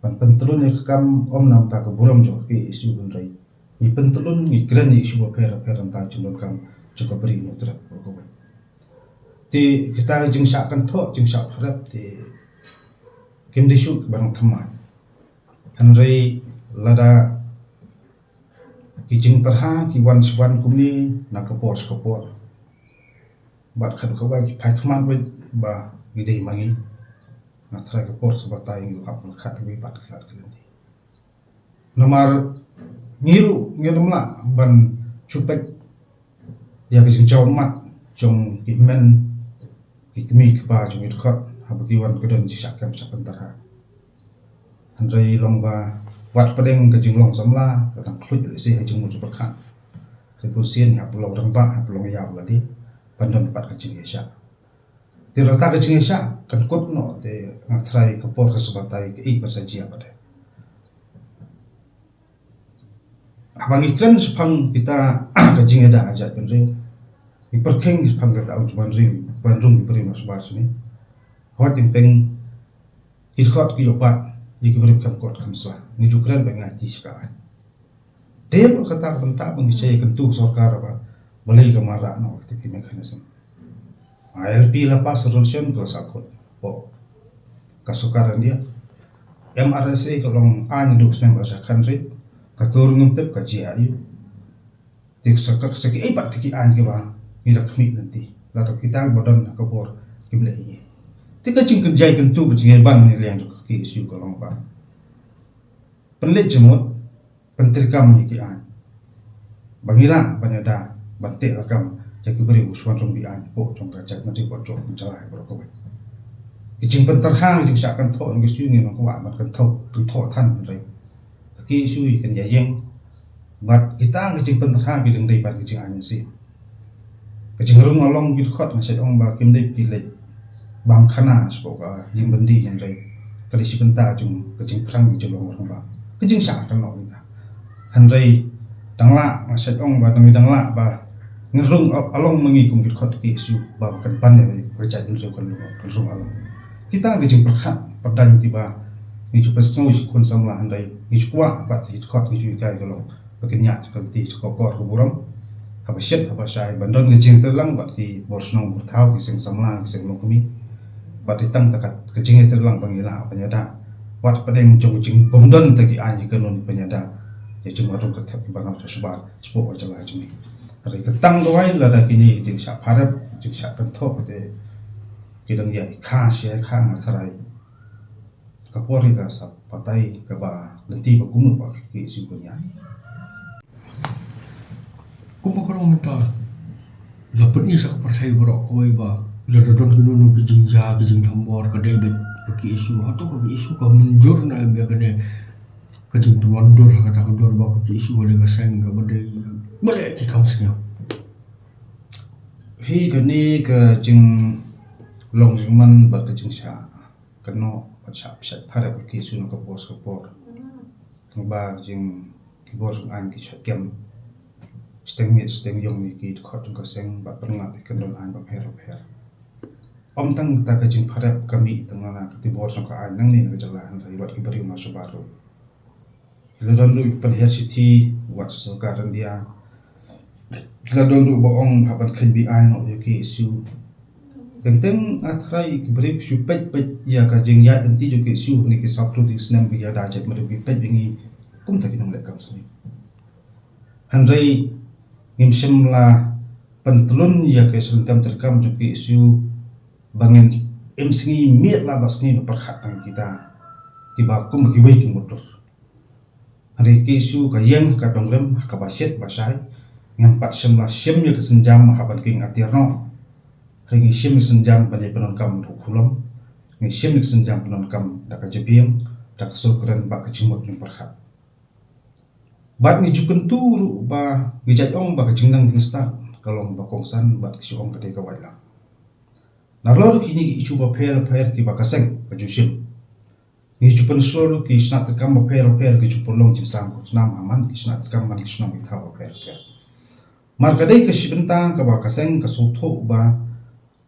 Ban pyntlun ïa ka kam ym na bynta ka burom jong ka KSU, hynrei ngi pyntlun, ngi kren ïa issue bapher bapher na bynta ka jingdonkam jong ka Bri Hynñiewtrep baroh kawei. Te kita ki jingshah kynthoh, jingshah pharep te kim dei shuh kiba nang thymmai. Hynrei lada ki jingtyrha ki wan sha wan kumne na ka por sha ka por, bad khatduh kawei ki phai khmat beit ba ngi dei ma ngi, nga tharai ka por sa batai ngi hap pyrkhat iwei pat ka lad ka lynti. Namar ngi ruh ngim lah ban shu peit ïa ka jingjaw mat jong ki hynmen ki kmie ki kpa jong ki dkhot haba ki wan ka don jingshah kem shah pynthor ha. Hynrei long ba wat pdeng ka jinglong samla ka dang khluit lehse ha jingmut jingpyrkhat. Te bunsien ngi hap long rangbah, hap long ïaw lade ban don pat ka jingïaishah. Te lada ka jingïaishah kan kut noh te nga tharai ka por ka sa batai ka ïeit ban sa jia pat de. Haba ngi kren shaphang kita ka jingïada ha jaitbynriew, ngi pyrkhing shaphang kata ka ong jong u ban rung, ban rung ki briew marshal bashni. Hooid, teng teng ki dkhot ki ïoh bat ïa ki briew kam kot kam sla. Ngi ju kren ba ngi aiti sha ka aiñ. Te ruh kata ka bynta ba ngi shah ïakyntu sorkar ba balei ka mareh noh kata ki mechanism. ILP la pass, resolution ka la sahkut. Ka sorkar India, MRSA ka long aiñ naduh snem ar hajar khyndai, ka tur ngam tip ka jia aïu. Te sa ka, sa kiei pat ki aiñ kiba ngi la khmih lynti, lada kita ba don ha ka bor kim leh ei ei. Te ka jingkynjai kyntu, ka jingïaibang na liang jong ka KSU ka long ba pynleit jingmut, pyntreikam ïa ki aiñ ba ngi lah ban ïada ban teh lakam ïa ki briew ba shu wan rung bi aiñ hapoh jong ka jaitbynriew, hapoh jong ka jylla baroh kawei. Ki jingpynthor ha, ki jingshah kynthoh na ka KSU ngim kwah ban kynthoh, kynthoh than, hynrei ka KSU kan ïa ïeng bad kita ki jingpynthor ha ki dang dei ban ki jingaiñ mynsiem. Ka jingrung along ki dkhot nga shait ong ba kim dei ki leit bam khana shapoh ka jingbyndi, hynrei ka dei shi bynta jong ka jingpyrshang ka jinglong rangbah, ka jingshah kynnoh kita. Hynrei dang lah, nga shait ong ba dang, dang lah ba ngin rung al-, along ma ngi kum ki dkhot KSU ba kan pan ïa ka jaitbynriew kan rung, kan rung along. Kita ki jingpyrkhat pyrdain kiba ngi ju pynsngew ïa ki khun samla, hynrei ngi ju kwah bad ki dkhot ngi ju hikai ka long ba kin ïaid ka lynti ka kor ka burom, haba shit haba shai, ban don ka jingïatreilang bad ki bor shnong bor thaw, ki seng samla, ki seng longkmie. Bad dei tang kata ka jingïatreilang ba ngi lah ban ïada wat pdeng jong ka jingbymdon kata ki aiñ ki kainun ban ïada ïa ki jingrung kyrthep kiba nang shu shbar shapoh ka jylla jong ngi. Hynrei ka tang duwai lada kine ki jingshah pharep, jingshah kynthoh te ki dang ïai kha shi ïai kha, nga tharai ka por ïa ka sa batai kaba lynti ba kumno ba ka KSU ka ïaid. Kumba ka long mynta, la pyni sa ka pyrthei baroh kawei ba lada don kano kano ka jingjia, ka jingthombor, ka dei beit ka KSU. Hato ka KSU ka mynjur ne em ïa kane ka jingtymmen dur ha kata ka dur ba ka KSU ka dei ka seng kaba dei, balei ki kam sniew? Hi kane ka jinglong jingman bad ka jingshah kynnoh bad shah pynshah pharep ïa ki sha ka por sha ka por. Tang ba jong ki bor jong aiñ ki shah kem shiteng miet shiteng ïong ïa ki dkhot jong ka seng bad pynngat ïa ki kyndon aiñ bapher bapher. Ym tang kata ka jingpharep ka mih tang na ka ti bor jong ka aiñ nangne na ka jylla, hynrei wat ki briew na shabar ruh. Ki la don ruh ki pynhiar shithi wat sha sorkar India. Ki la don ruh ba ong hap ban kheiñ be-aiñ noh ïa ka KSU. Teng teng ha trai ki briew ki shu peit peit ïa ka jingïaid lynti jong ka KSU ha kine ki sawphew hynriew snem ba ki ïada jaitbynriew, ki peit ba ngi kumta ki nongleh kam sniew. Hynrei ngim shym la pyntlun ïa ka shlem treikam jong ka KSU ba ngin im sngi miet la ba sngi ba pyrkhat tang kita kiba kum ba kiwei ki mutdur. Hynrei ka KSU ka ïeng ha ka dongrim ha kaba shit ba shai. Ngim pat shym la shim ïa ka sienjam ha ban king atiar noh. Hynrei ngi shim ïa ka sienjam ban ïa pyndonkam da u khulom. Ngi shim ïa ka sienjam pyndonkam da ka jabieng, da ka sur kren bad ka jingmut jingpyrkhat. Bad ngi ju kyntu ruh ba ngi jait ong ba ka jingnang jingstad ka long ba kongsan bad ka shu ong ka dei ka wait lang. Nalor kine ki issue bapher bapher kiba ka seng ka ju shim, ngi ju pynshlur ki shnat treikam bapher bapher ki ju pynlong jingsam khusnam ha man ki shnat treikam man ki shnong ki thaw bapher bapher. Mar ka dei ka shi bynta kaba ka seng ka sngewthuh ba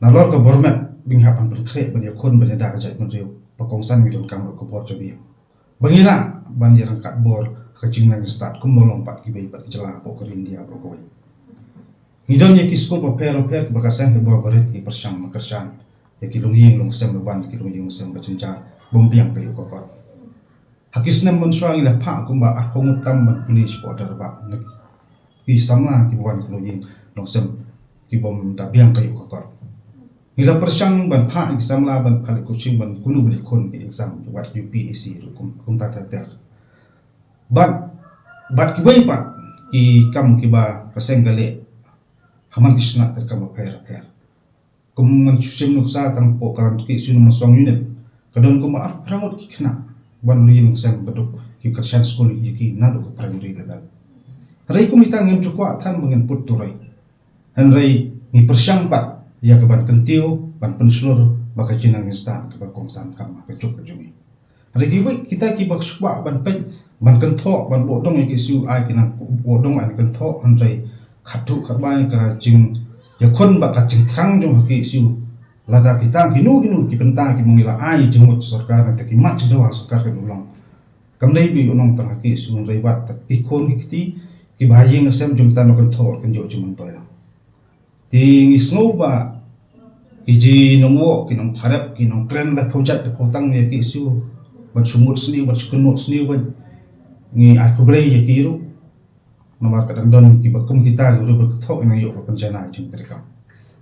nalor ka bor met ba ngi hap ban pynkhreh ban ïakhun ban ïada ka jaitbynriew, ba kongsan ngi donkam ruh ka bor jabieng ba ngi lah ban ïaryngkat bor ha ka jingnang jingstad kumba long pat kiwei pat ki jylla hapoh ka ri India baroh kawei. Ngi don ïa ki skul bapher bapher kiba ka seng hi bor barit ngi pyrshang ban kyrshan ïa ki longïing longsem ba wan, ki longïing longsem ba jynjar bym biang ka ïuh ka kot. Ha ki snem mynshuwa ngi la phah kumba arphew ngut tam ban pule shapoh Darbah na ki samla kiba wan ki longïing longsem ki bym da biang ka ïuh ka kot. Ngi la pyrshang ban phah ïa ki samla ban phah leh coaching ban kynnoh ban ïakhun ki exam wat U P S C ruh kum, kumta ter ter. Bad bad kiwei pat ki kam kiba ka seng ka leh ha man ki shnat treikam bapher bapher. Kum ngan shu shim nuksa tang hapoh ka KSU Nongmynsong Unit ka don kumba arphew phra ngut ki khynnah ban longïing longsem ba duk ki kyrshan skul ïa ki naduh ka primary level. Hynrei kum ita ngim ju kwah than ba ngin put turoi. Hynrei ngi pyrshang pat ïa ka ban kyntiew ban pynshlur ba ka jingnang jingstad kaba kongsan kam ha ka juk ka jong ngi. Hynrei kiwei kita kiba shu kwah ban peit ban kynthoh ban buh dong ïa ka KSU ai ki nang buh dong ai kynthoh, hynrei khatduh khatba ïa ka jingïakhun bad ka jingthrang jong ka KSU. Lada kita kino kino ki bynta kiba ngi la ai jingmut sorkar nangta ki mat jingdawa sorkar kan long. Kam dei ba ïoh nong tang ha ka KSU hynrei wat ki khun ki kti kiba ha ïing ha sem jong kita nongkynthoh kan ïoh jingmyntoi lang. Te ngi sngew ba ki ji nongwoh, ki nongpharep, ki nongkren la phew jait la phew tang ïa ka KSU ban shu mut sniew, ban shu kynnoh sniew, ban ngi ai khublei ïa ki ruh. Namar ka dang don kiba kum kita ki ruh ba kynthoh ïa nang ïoh ka pynjanai jingtreikam.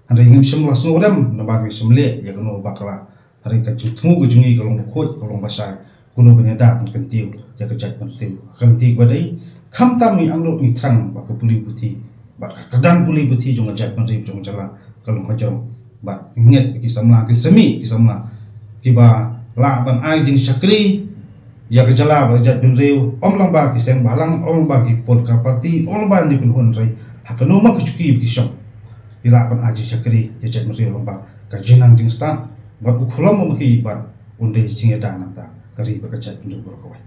Hynrei ngim shym la sngewrem namar ngim shym leh ïa kano bakla. Hynrei ka jingthmu ka jong ngi ka long ba khuid, ka long ba shai. Kumno ban ïada ban kyntiew ïa ka jaitbynriew. Ka lynti kaba dei, khamtam ngi angnud ngi thrang ba ka pule puthi bad ka kyrdan pule puthi jong ka jaitbynriew jong ka jylla ka long ka jrong. Bad ngi ngeit ki samla, ki semi ki samla kiba lah ban ai jingshakri ïa ka jylla bad ka jaitbynriew, ym lang ba ki seng bhalang, ym lang ba ki pol ka party, ym lang ba ki kynhun, hynrei ha kano ma ka juki ba ki shong, ki lah ban ai jingshakri ïa ka jaitbynriew lyngba ka jingnang jingstad bad u khlem ma ki bad un dei jingïada nangta ka ri bad ka jaitbynriew baroh kawei.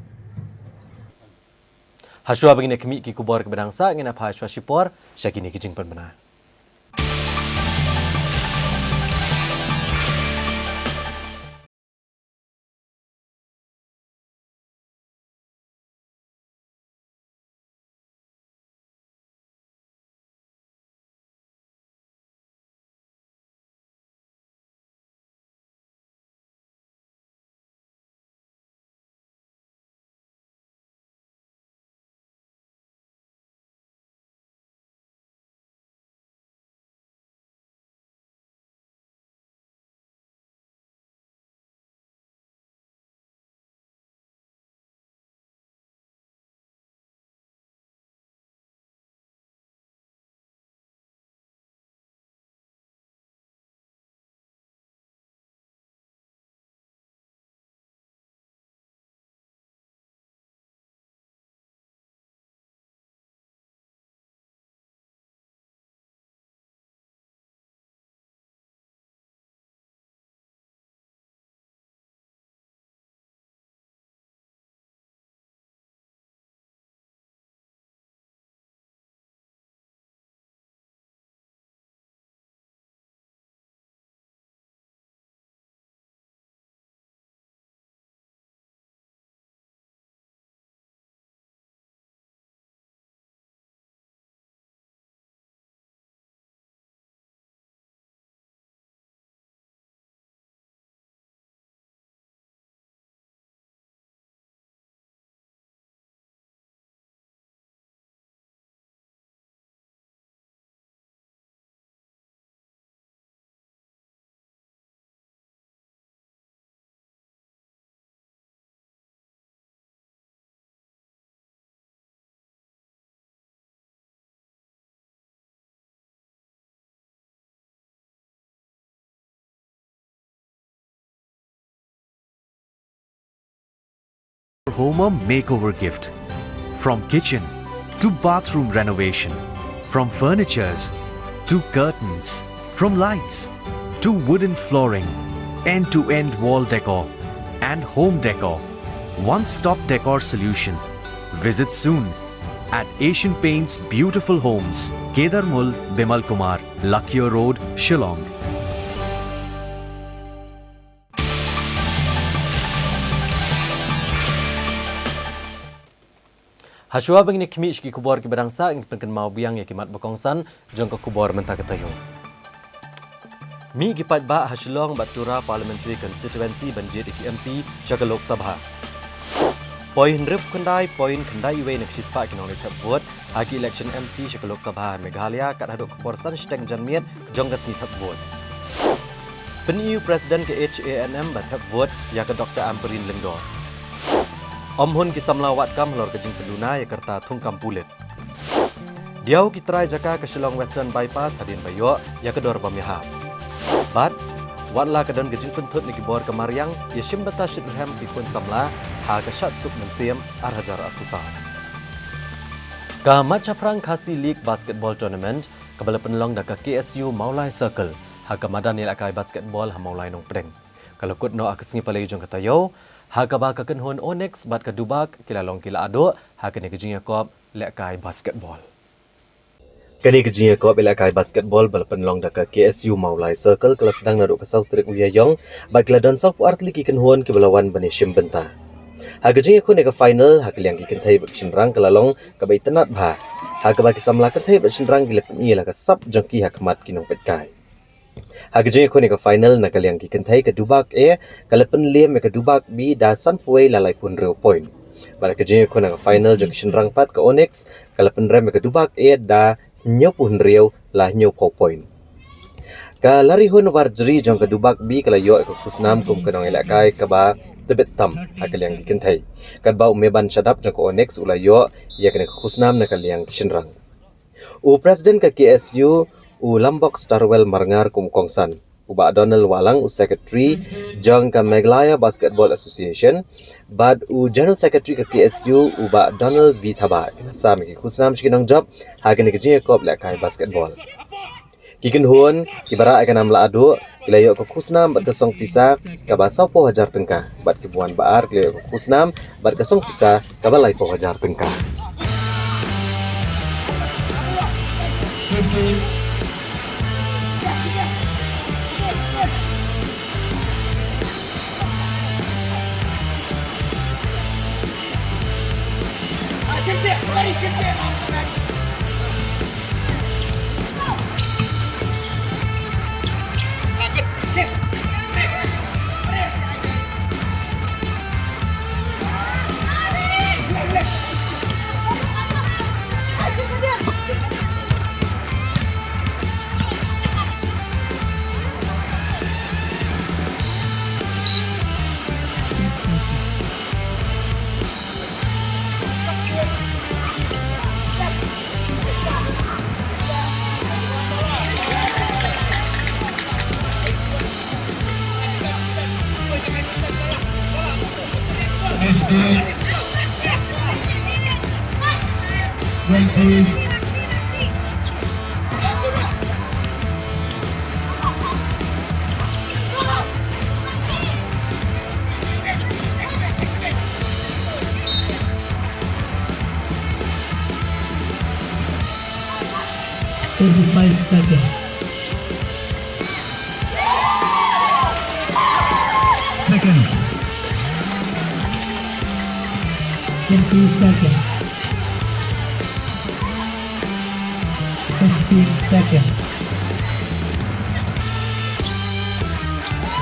Hashwa ba ngin ïa khmih ki khubor kiba dang sah, ngin ïa phai shuwa shipor sha kine ki jingpynbna. Home a makeover gift. From kitchen to bathroom renovation, from furnitures to curtains, from lights to wooden flooring, end-to-end wall decor and home decor. One-stop decor solution. Visit soon at Asian Paints Beautiful Homes, Kedarmul, Bimal Kumar, Lakio Road, Shillong. Hashwa ba ngin ïa khmih sha ki khubor kiba dang sah, ngin pynkynmaw biang ïa ki mat ba kongsan jong ka khubor mynta ka taïew. Mih ki paidbah ha Shillong bad Tura Parliamentary Constituency ban jied ïa ki M P sha ka Lok Sabha. Poi hynriewphew khyndai point khyndai wei na ka shispah ki nongleit thep vote ha ki election M P sha ka Lok Sabha ha Meghalaya kat haduh ka por san shiteng janmiet jong ka sngi thep vote. Pyni u President ka H A N M ba thep vote ïa ka Doctor Ampareen Lyngdoh. Ym hun ki samla wad kam halor ka jingpynduna ïa ka rta thungkam pulit. Diaw ki trai jaka ka Shillong Western Bypass hadien ba ïoh ïa ka dor bym ïahap. Bad wat la ka don ka jingpynthut na ki bor ka mariang, ïashim bynta shitrhem ki khun samla ha ka Shatsuk Mynsiem ar hajar arphew saw. Ka Mat Shaphrang Khasi League Basketball Tournament kaba la pynlong da ka K S U Mawlai Circle ha ka madan ïalehkai basketball ha Mawlai Nongpdeng ka la kut noh ha ka sngi Palei jong ka taïew, ha kaba ka kynhun Onyx bad ka Dubak ki la long ki la aduh ha kane ka jingïakop lehkai basketball. Kane ka jingïakop lehkai basketball ba la pynlong da ka K S U Mawlai Circle ka la sdang naduh ka saw tarik u Ïaïong bad ki la don sawphew ar tylli ki kynhun kiba la wan ban ïashim bynta. Ha ka jingïakhun ïa ka final ha ka liang ki kynthei bad ki shynrang ka la long kaba itynnad bha, ha kaba ki samla kynthei bad shynrang ki la pyni ïa la ka sap jong ki ha khmat ki nongpeitkai. Ha ka jingïakhun ïa ka final na ka liang ki kynthei, ka Dubak A ka la pynliem ïa ka Dubak B da sanphew wei la laiphew hynriew point. Bad ha ka jingïakhun ïa ka final jong ki shynrang pat, ka Onyx ka la pynrem ïa ka Dubak A da hynñiewphew hynriew la hynñiewphew point. Ka Larihun Warjri jong ka Dubak B ka la ïoh ïa ka khusnam kum ka nongïalehkai kaba tbit tam ha ka liang ki kynthei, katba u Meban Shadap jong ka Onyx u la ïoh ïa kane ka khusnam na ka liang ki shynrang. U President ka K S U, u Lambok Starwell Marngar, kum u kongsan, u Bah Donald Wahlang, u Secretary jong ka Meghalaya Basketball Association, bad u General Secretary ka K S U, u Bah Donald V Thabah, ki la sam ïa ki khusnam sha ki nongjop ha kane ka jingïakop lehkai basketball. Ki kynhun kiba rah ïa ka nam la aduh ki la ïoh ka khusnam bad ka song pisa kaba sawphew hajar tyngka, bad kiba wan ba ar ki la ïoh ka khusnam bad ka song pisa kaba laiphew hajar tyngka. Twenty-five seconds. Seconds. Twenty seconds. Fifteen seconds.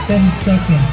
Ten seconds.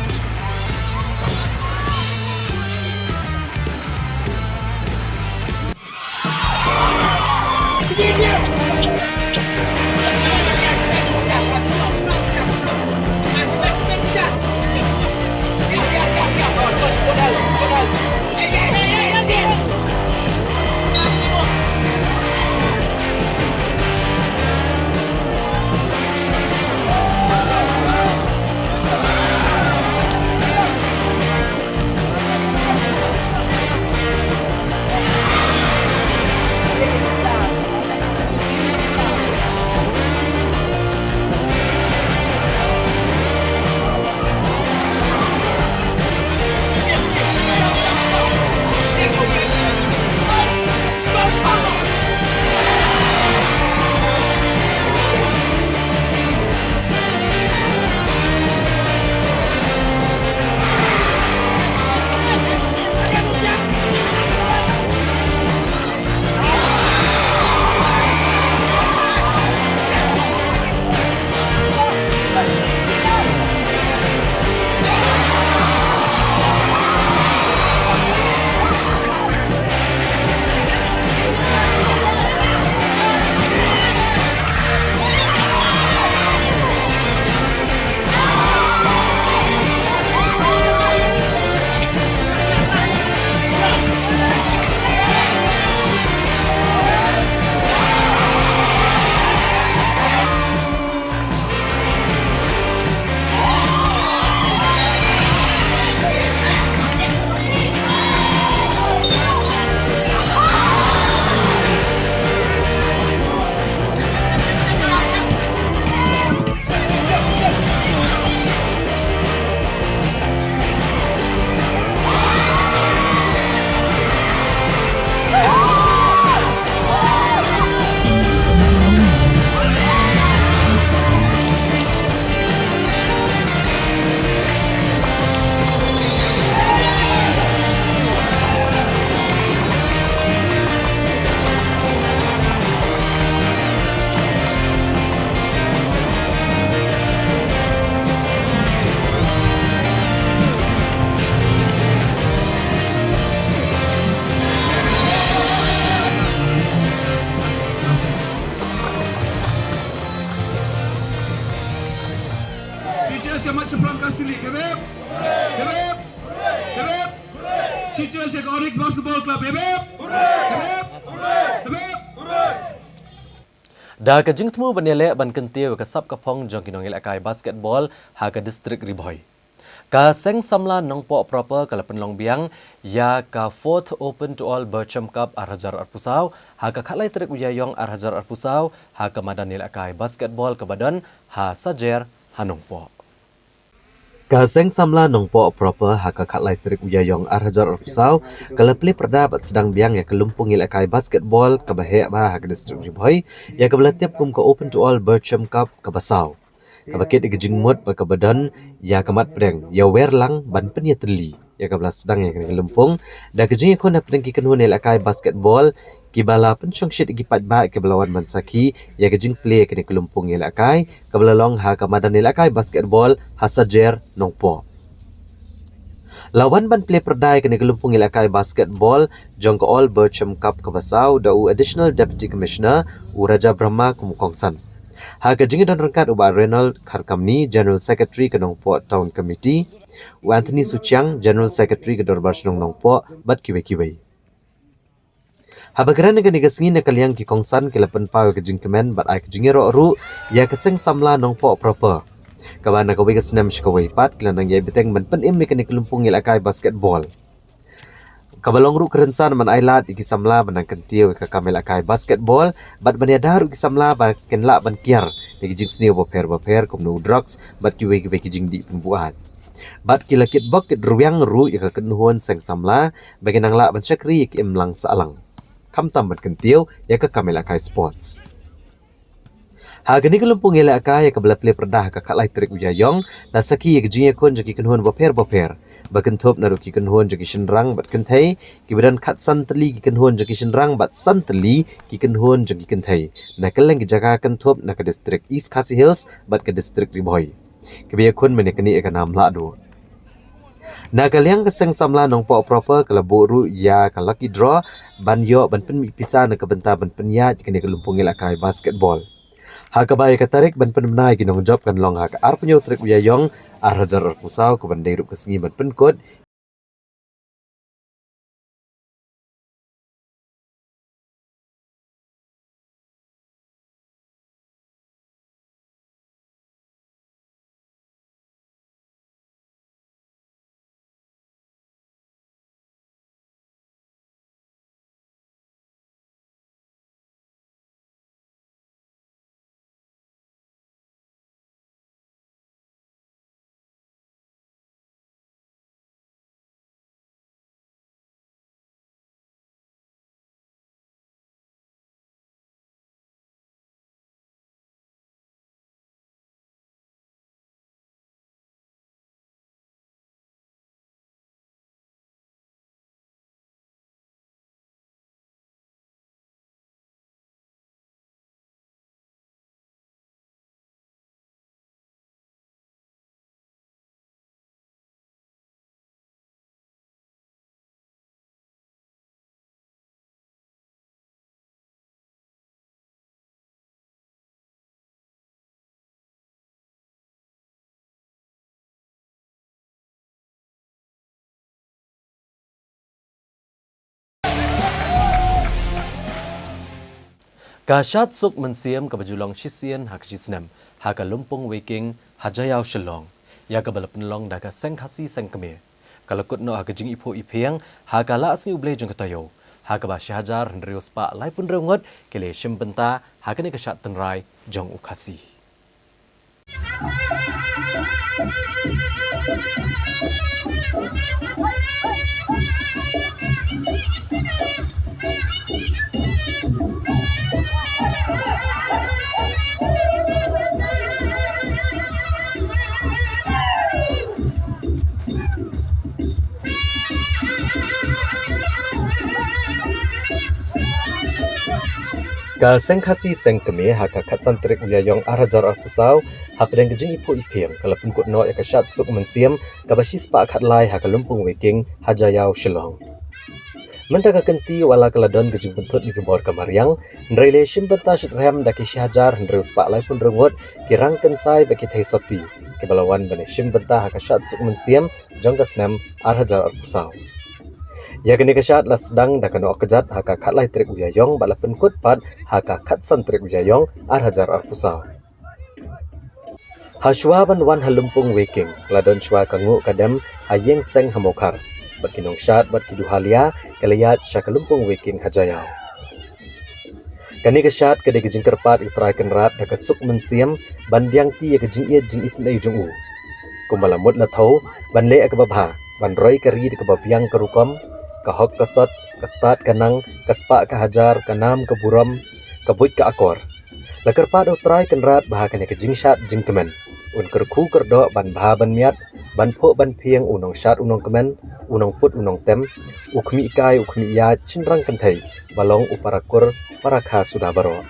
Chief Judge ka Onyx Basketball Club, hip hip! Hip hip! Hip hip! Da ka jingthmu ban ïaleh ban kyntiew ka sap ka phong jong ki nongïalehkai basketball ha ka district Ri Bhoi. Ka Seng Samla Nongpoh Proper ka la pynlong biang ïa ka Fourth Open to All Berchem Cup ar hajar arphew saw ha ka khatlai tarik u Ïaïong ar hajar arphew saw ha ka madan ïalehkai basketball kaba don ha Sajer ha Nongpoh. Ka Seng Samla Nongpoh Proper ha ka khatlai tarik u Ïaïong ar hajar arphew saw ka la plie pyrda bad sdang biang ïa ka lympung ïalehkai basketball kaba heh bha ha ka district Ri Bhoi, ïa kaba la tip kum ka Open to All Berchem Cup kaba saw. Kaba kit ïa ka jingmut bad kaba don ïa ka mat pdeng ïa wer lang ban pynïatylli ïa kaba la sdang ïa kane ka lympung da ka jingïakhun hapdeng ki kynhun ïalehkai basketball kiba la pynshongshit ïa ki paidbah kiba la wan ban sakhi ïa ka jingplie ïa kane ka lympung ïalehkai kaba la long ha ka madan ïalehkai basketball ha Sajer Nongpoh. La wan ban plie pyrda ïa kane ka lympung ïalehkai basketball jong ka All Berchem Cup kaba saw da u Additional Deputy Commissioner u Raja Brahma kum u kongsan. Ha ka jingdon ryngkat u Bah Reynold Kharkamni, General Secretary ka Nongpoh Town Committee, u Anthony Suchiang, General Secretary ka Dorbar Shnong Nongpoh bad kiwei kiwei. Haba kren ha kane ka sngi na ka liang ki kongsan ki la pynpaw ïa ka jingkmen bad ai ka jingïaroh ruh ïa ka Seng Samla Nongpoh Proper, kaba na kawei ka snem sha kawei pat ki la nang ïai bteng ban pynim ïa kane ka lympung ïalehkai basketball. Kaba long ruh ka rynsan ban ai lad ïa ki samla ban nang kyntiew ïa ka kam ïalehkai basketball bad ban ïada ruh ki samla ba kin lah ban kiar ïa ki jingsniew bapher bapher kumno u drugs bad kiwei kiwei ki jingdih pynbuaid. Bad ki la kitbok kitrwiang ruh ïa ka kynhun Seng Samla ba kin nang lah ban shakri ïa ki imlang sahlang, khamtam ban kyntiew ïa ka kam ïalehkai sports. Ha kane ka lympung ïalehkai ïa kaba la plie pyrda ha ka khatlai tarik u Ïaïong, la sakhi ïa ka jingïakhun jong ki kynhun bapher bapher, ba kynthup naduh ki kynhun jong ki shynrang bad kynthei kiba don khatsan tylli ki kynhun jong ki shynrang bad san tylli ki kynhun jong ki kynthei na kylleng ki jaka kynthup na ka district East Khasi Hills bad ka district Ri Bhoi, kiba ïakhun mynne kane ïa ka nam lahduh. Na ka liang ka Seng Samla Nongpoh Proper ka la buh ruh ïa ka lucky draw ban ïoh ban pynmih pisa na ka bynta ban pynïaid ïa kane ka lympung ïalehkai basketball. Ha kaba ïa ka tarik ban pynbna ïa ki nongjop kan long ha ka arphew tarik u Ïaïong ar hajar arphew saw, kaban dei ruh ka sngi ban pynkut Ka Shad Suk Mynsiem kaba ju long shisien ha ka shisnem ha ka Lympung Weiking ha Jaiaw Shillong, ïa kaba la pynlong da ka Seng Khasi Seng Kmie, ka la kut noh ha ka jingiphuh iphieng ha ka Lah Sngi U Blei jong ka taïew, ha kaba shi hajar hynriew spah laiphew hynriew ngut ki la shim bynta ha kane ka shad tynrai jong u Khasi. Ka Seng Khasi Seng Kmie ha ka khatsan tarik u Ïaïong ar hajar arphew saw, hapdeng ka jingiphuh iphieng, ka la pynkut noh ïa ka Shad Suk Mynsiem kaba shispah khatlai ha ka Lympung Weiking ha Jaiaw Shillong. Mynta ka kynti wat la ka la don ka jingpynthut na ki bor ka mariang, hynrei la shim bynta shitrhem da ki shi hajar hynriew spah laiphew hynriew ngut ki rang kynsai bad ki thei sotti, kiba la wan ban ïashim bynta ha ka Shad Suk Mynsiem jong ka snem ar hajar arphew saw. Ïa kane ka shad la sdang da ka Nohkjat ha ka khatlai tarik u Ïaïong bad la pynkut pat ha ka khatsan tarik u Ïaïong ar hajar arphew saw. Hashwa ban wan ha Lympung Weiking, ka la don shwa ka nguh ka dem ha Ïing Seng ha Mawkhar. Bad ki nongshad bad ki duhalia ki la ïaid sha ka Lympung Weiking ha Jaïaw. Kane ka shad ka dei ka jingkyrpad ïa u Trai Kynrad da ka suk mynsiem ban biang ti ïa ka jingïeit jingisynei jong u. Kumba la mut la thew ban leh ïa kaba bha, ban roi ka ri da kaba biang ka rukom, ka hok ka sot, ka stad ka nang, ka spah ka hajar, ka nam ka burom, ka buit ka akor. La kyrpad ïa u Trai Kynrad ba ha kane ka jingshad jingkmen un kyrkhu kyrdoh ban bha ban miat, ban phuh ban phieng u nongshad u nongkmen, u nongput u nongtem, u khmih kai u khmih ïaid, shynrang kynthei, ba long u para kur para kha suda baroh.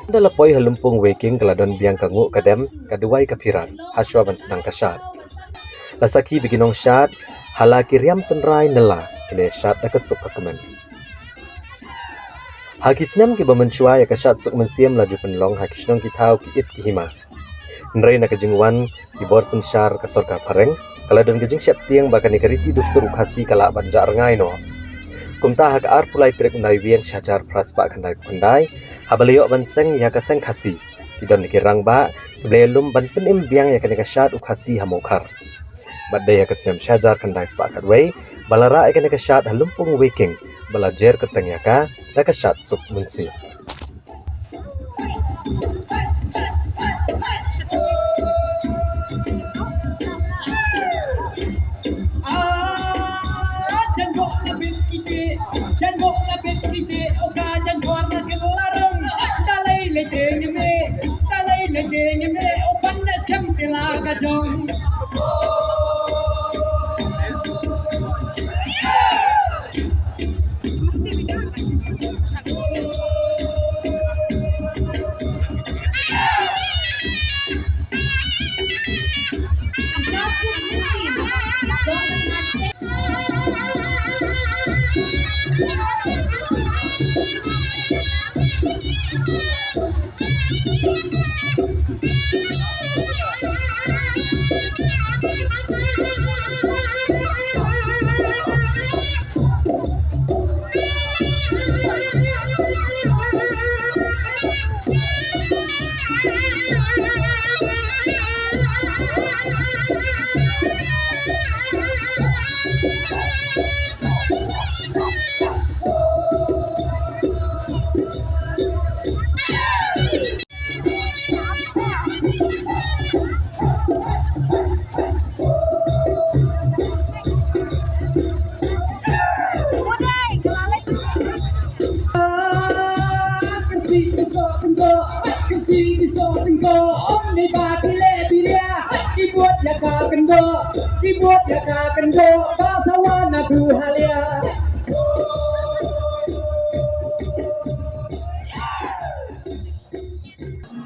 Ynda la poi ha Lympung Weiking ka la don biang ka nguh ka dem, ka duwai ka phirat hashwa ban sdang ka shad. La sakhi ba ki nongshad ha la ki riam tynrai ne la, ki la shad da ka suk ka kmen. Ha ki snem kiba mynshuwa ïa ka shad suk mynsiem la ju pynlong ha ki shnong ki thaw ki it ki hima. Hynrei na ka jingwan ki bor synshar ka sorkar phareng, ka la don ka jingsheptieng ba kane ka riti dustur u Khasi ka lah ban jah rngai noh. Kumta ha ka arphew lai tarik u Naiwieng shi hajar phra spah khyndai phew khyndai, haba la ïoh ban seng ïa ka Seng Khasi, ki don ki rangbah kiba la ïalum ban pynim biang ïa kane ka shad u Khasi ha Mawkhar. Bad dei ha ka snem shi hajar khyndai spah khatwei ba la rah ïa kane ka shad ha Lympung Weiking, ba la jer kyrteng ïa ka da ka shad suk mynsiem.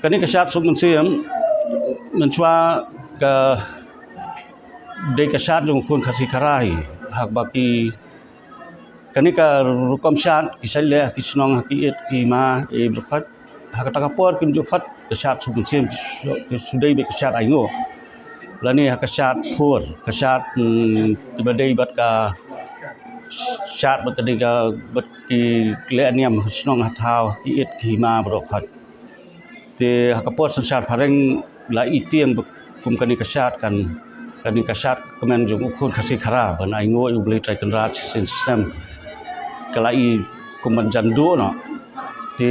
Kane ka shad suk mynsiem, mynshuwa ka dei ka shad jong u khun Khasi Khara hi. Haba ki, kane ka rukom shad ki shait leh ha ki shnong, ha ki it ki hima, eh, baroh khoit. Ha kata ka por kim ju khot ka shad suk mynsiem, ki shu dei beit ka shad ainguh. Lane ha ka shad phur, ka shad, mm, kiba dei bad ka shad bad ka dei ka bad ki leh niam ha shnong ha thaw, ki it ki hima baroh khoit. Te ha ka por synshar phareng la i tieng ba kum kane ka shad kan, kane ka shad kmen jong u khun Khasi Khara ban ainguh ïa u Blei Trai Kynrad shisien shisnem, ka la i kum ban jan duh noh. Te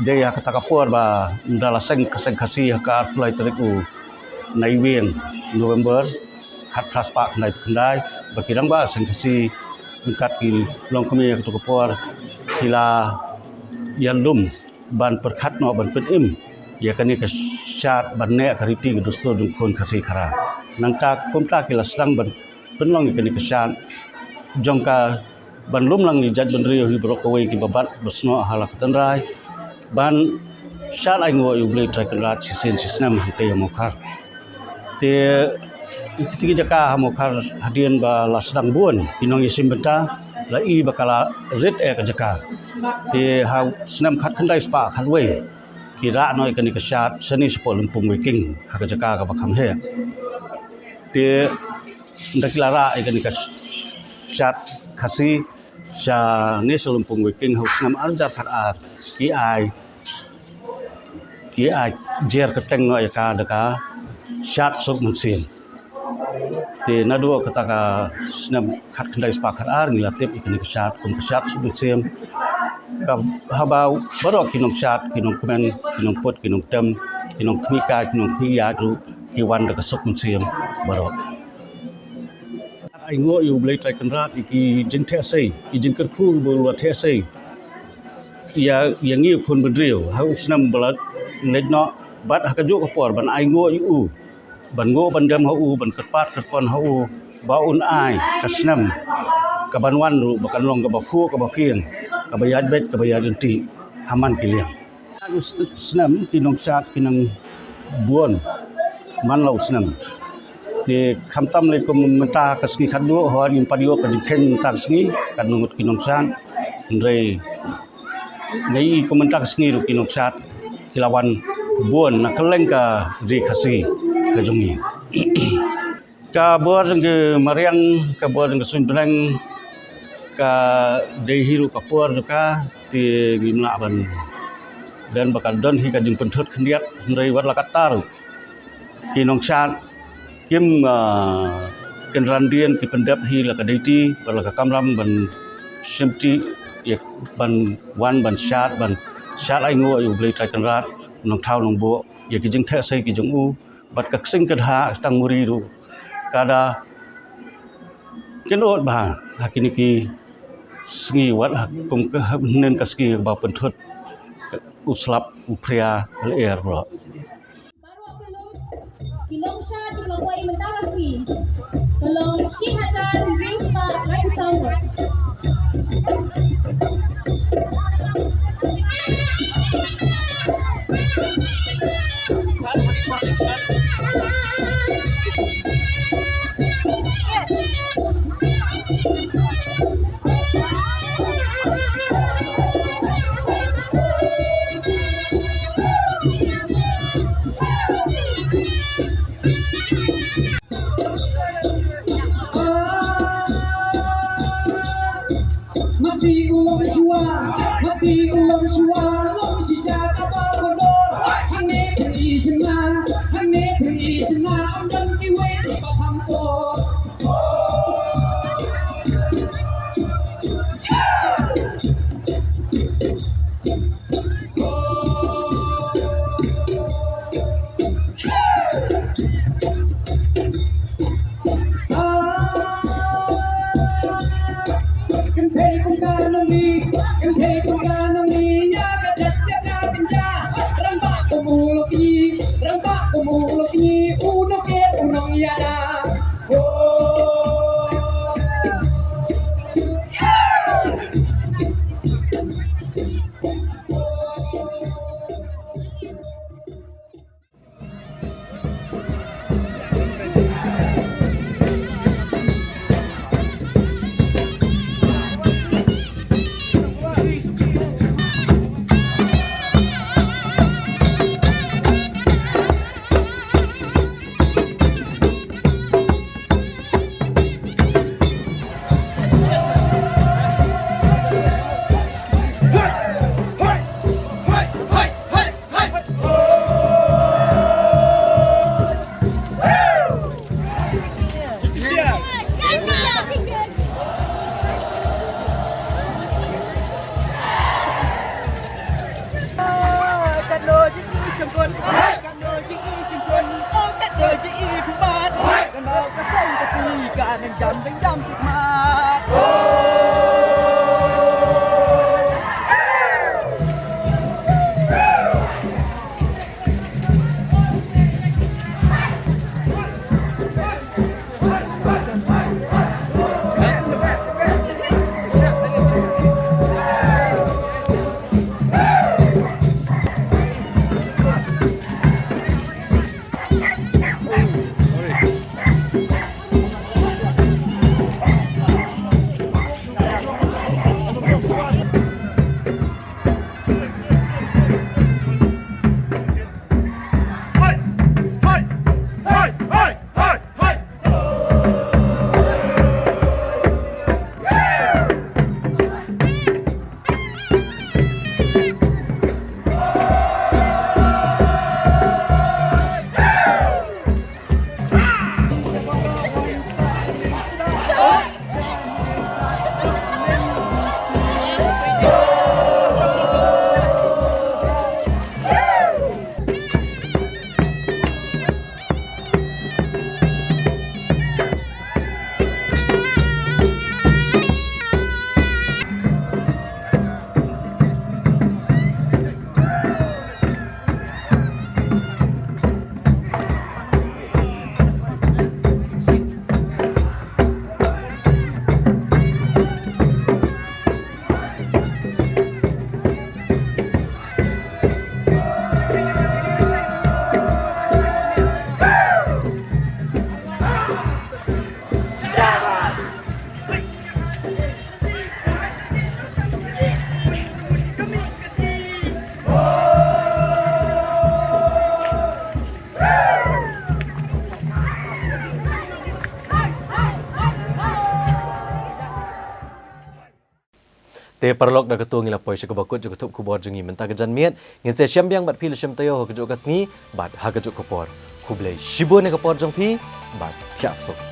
dei ha kata ka por ba ynda la seng ka Seng Khasi ha ka arphew lai tarik u Naiwieng, November, khatphra spah khyndai phew khyndai, ba ki rangbah Seng Khasi ryngkat ki longkmie ha kato ka por ki la ïalum ban pyrkhat noh ban pynim ïa kane ka shad ban neh ka riti ka dustur jong u khun Khasi Khara. Nangta kumta ki la sdang ban pynlong ïa kane ka shad jong ka ban lum lang ïa jaitbynriew hi baroh kawei kiba bat ba snoh ha la ka tynrai ban shad ainguh ïa u Blei Trai Kynrad shisien shisnem hangtei ha Mawkhar. Te ïa kitei ki jaka ha Mawkhar hadien ba la sdang bun ki nongïashim bynta, la i ba ka la rit eh ka jaka. Te ha snem khatkhyndai spah khatwei ki rah noh ïa kane ka shad shane shapoh Lympung Weiking ha ka jaka kaba kham heh. Te nda ki la rah ïa kane ka shad Khasi sha ne sha Lympung Waiking ha u snem ar hajar khat ar, ki ai ki ai jer kyrteng noh ïa ka da ka shad Suk Mynsiem. Te naduh kata ka snem khatkhyndai spah khatar ngi la tip ïa kane ka shad kum ka shad Suk Mynsiem. Ka haba baroh ki nongshad, ki nongkmen, ki nongput, ki nongtem, ki nongkhmih kai, ki nongkhmih ïaid ruh ki wan da ka Suk Mynsiem baroh. Ai nguh ïa U Blei Trai Kynrad ïa ki jingtheh sei, ki jingkyrkhu ba u la theh sei ïa, ïa ngi u khun bynriew ha u snem ba la leit noh, bad ha kajuh ka por ban ai nguh ïa u, ban nguh ban dem ha u, ban kyrpad kyrpon ha u ba un ai ka snem kaban wan ruh ba kan long kaba phuh kaba phieng, kaba ïaid beit kaba ïaid ryntih ha man ki liang. Snem ki nongshad ki nang bun man la u snem. Te khamtam lei kum mynta ka sngi khatduh, hooid ngim pat ïoh ka jingkheiñ mynta ka sngi katno ngut ki nongshad, hynrei nga i kum mynta ka sngi ruh ki nongshad ki la wan bun na kylleng ka ri Khasi ka jong ngi. Ka bor jong ki mariang, ka bor jong ka suiñ bneng ka dei hi ruh ka por jong ka, te ngim lah ban don ba ka don hi ka jingpynthut khyndiat, hynrei wat la katta ruh ki nongshad kim, ah, kynran dien, ki pyndep hi la ka deiti bad la ka kamram ban shimti ïa, ban wan ban shad, ban shad ai nguh ïa U Blei Trai Kynrad, Nongthaw Nongbuh, ïa ki jingtheh sei ki jong u. Bad ka ksing ka dha tang muri ruh ka da kynud bha ha kine ki sngi, wat ha kum ka hynnin ka sngi ba pynthut u slap u phria lyer baroh. Baroh ki nong, ki nongshad ki la poi mynta ka sngi ka long shi hajar hynriew spah laiphew saw. Mati u long shuwa, mati u long shuwa, long shisha ka ba kondor. Hangne phi i shynna, hangne phi i shynna, am don kiwei ki ba kham kor. Te paralok, da kato ngi la poi sha kaba kut jong ka thup khubor jong ngi mynta ka janmiet. Ngin sa ïashem biang bad phi lyngba shem taïew ha kajuh ka sngi bad ha kajuh ka por. Khublei shibun ïa ka por jong phi bad thiah suk.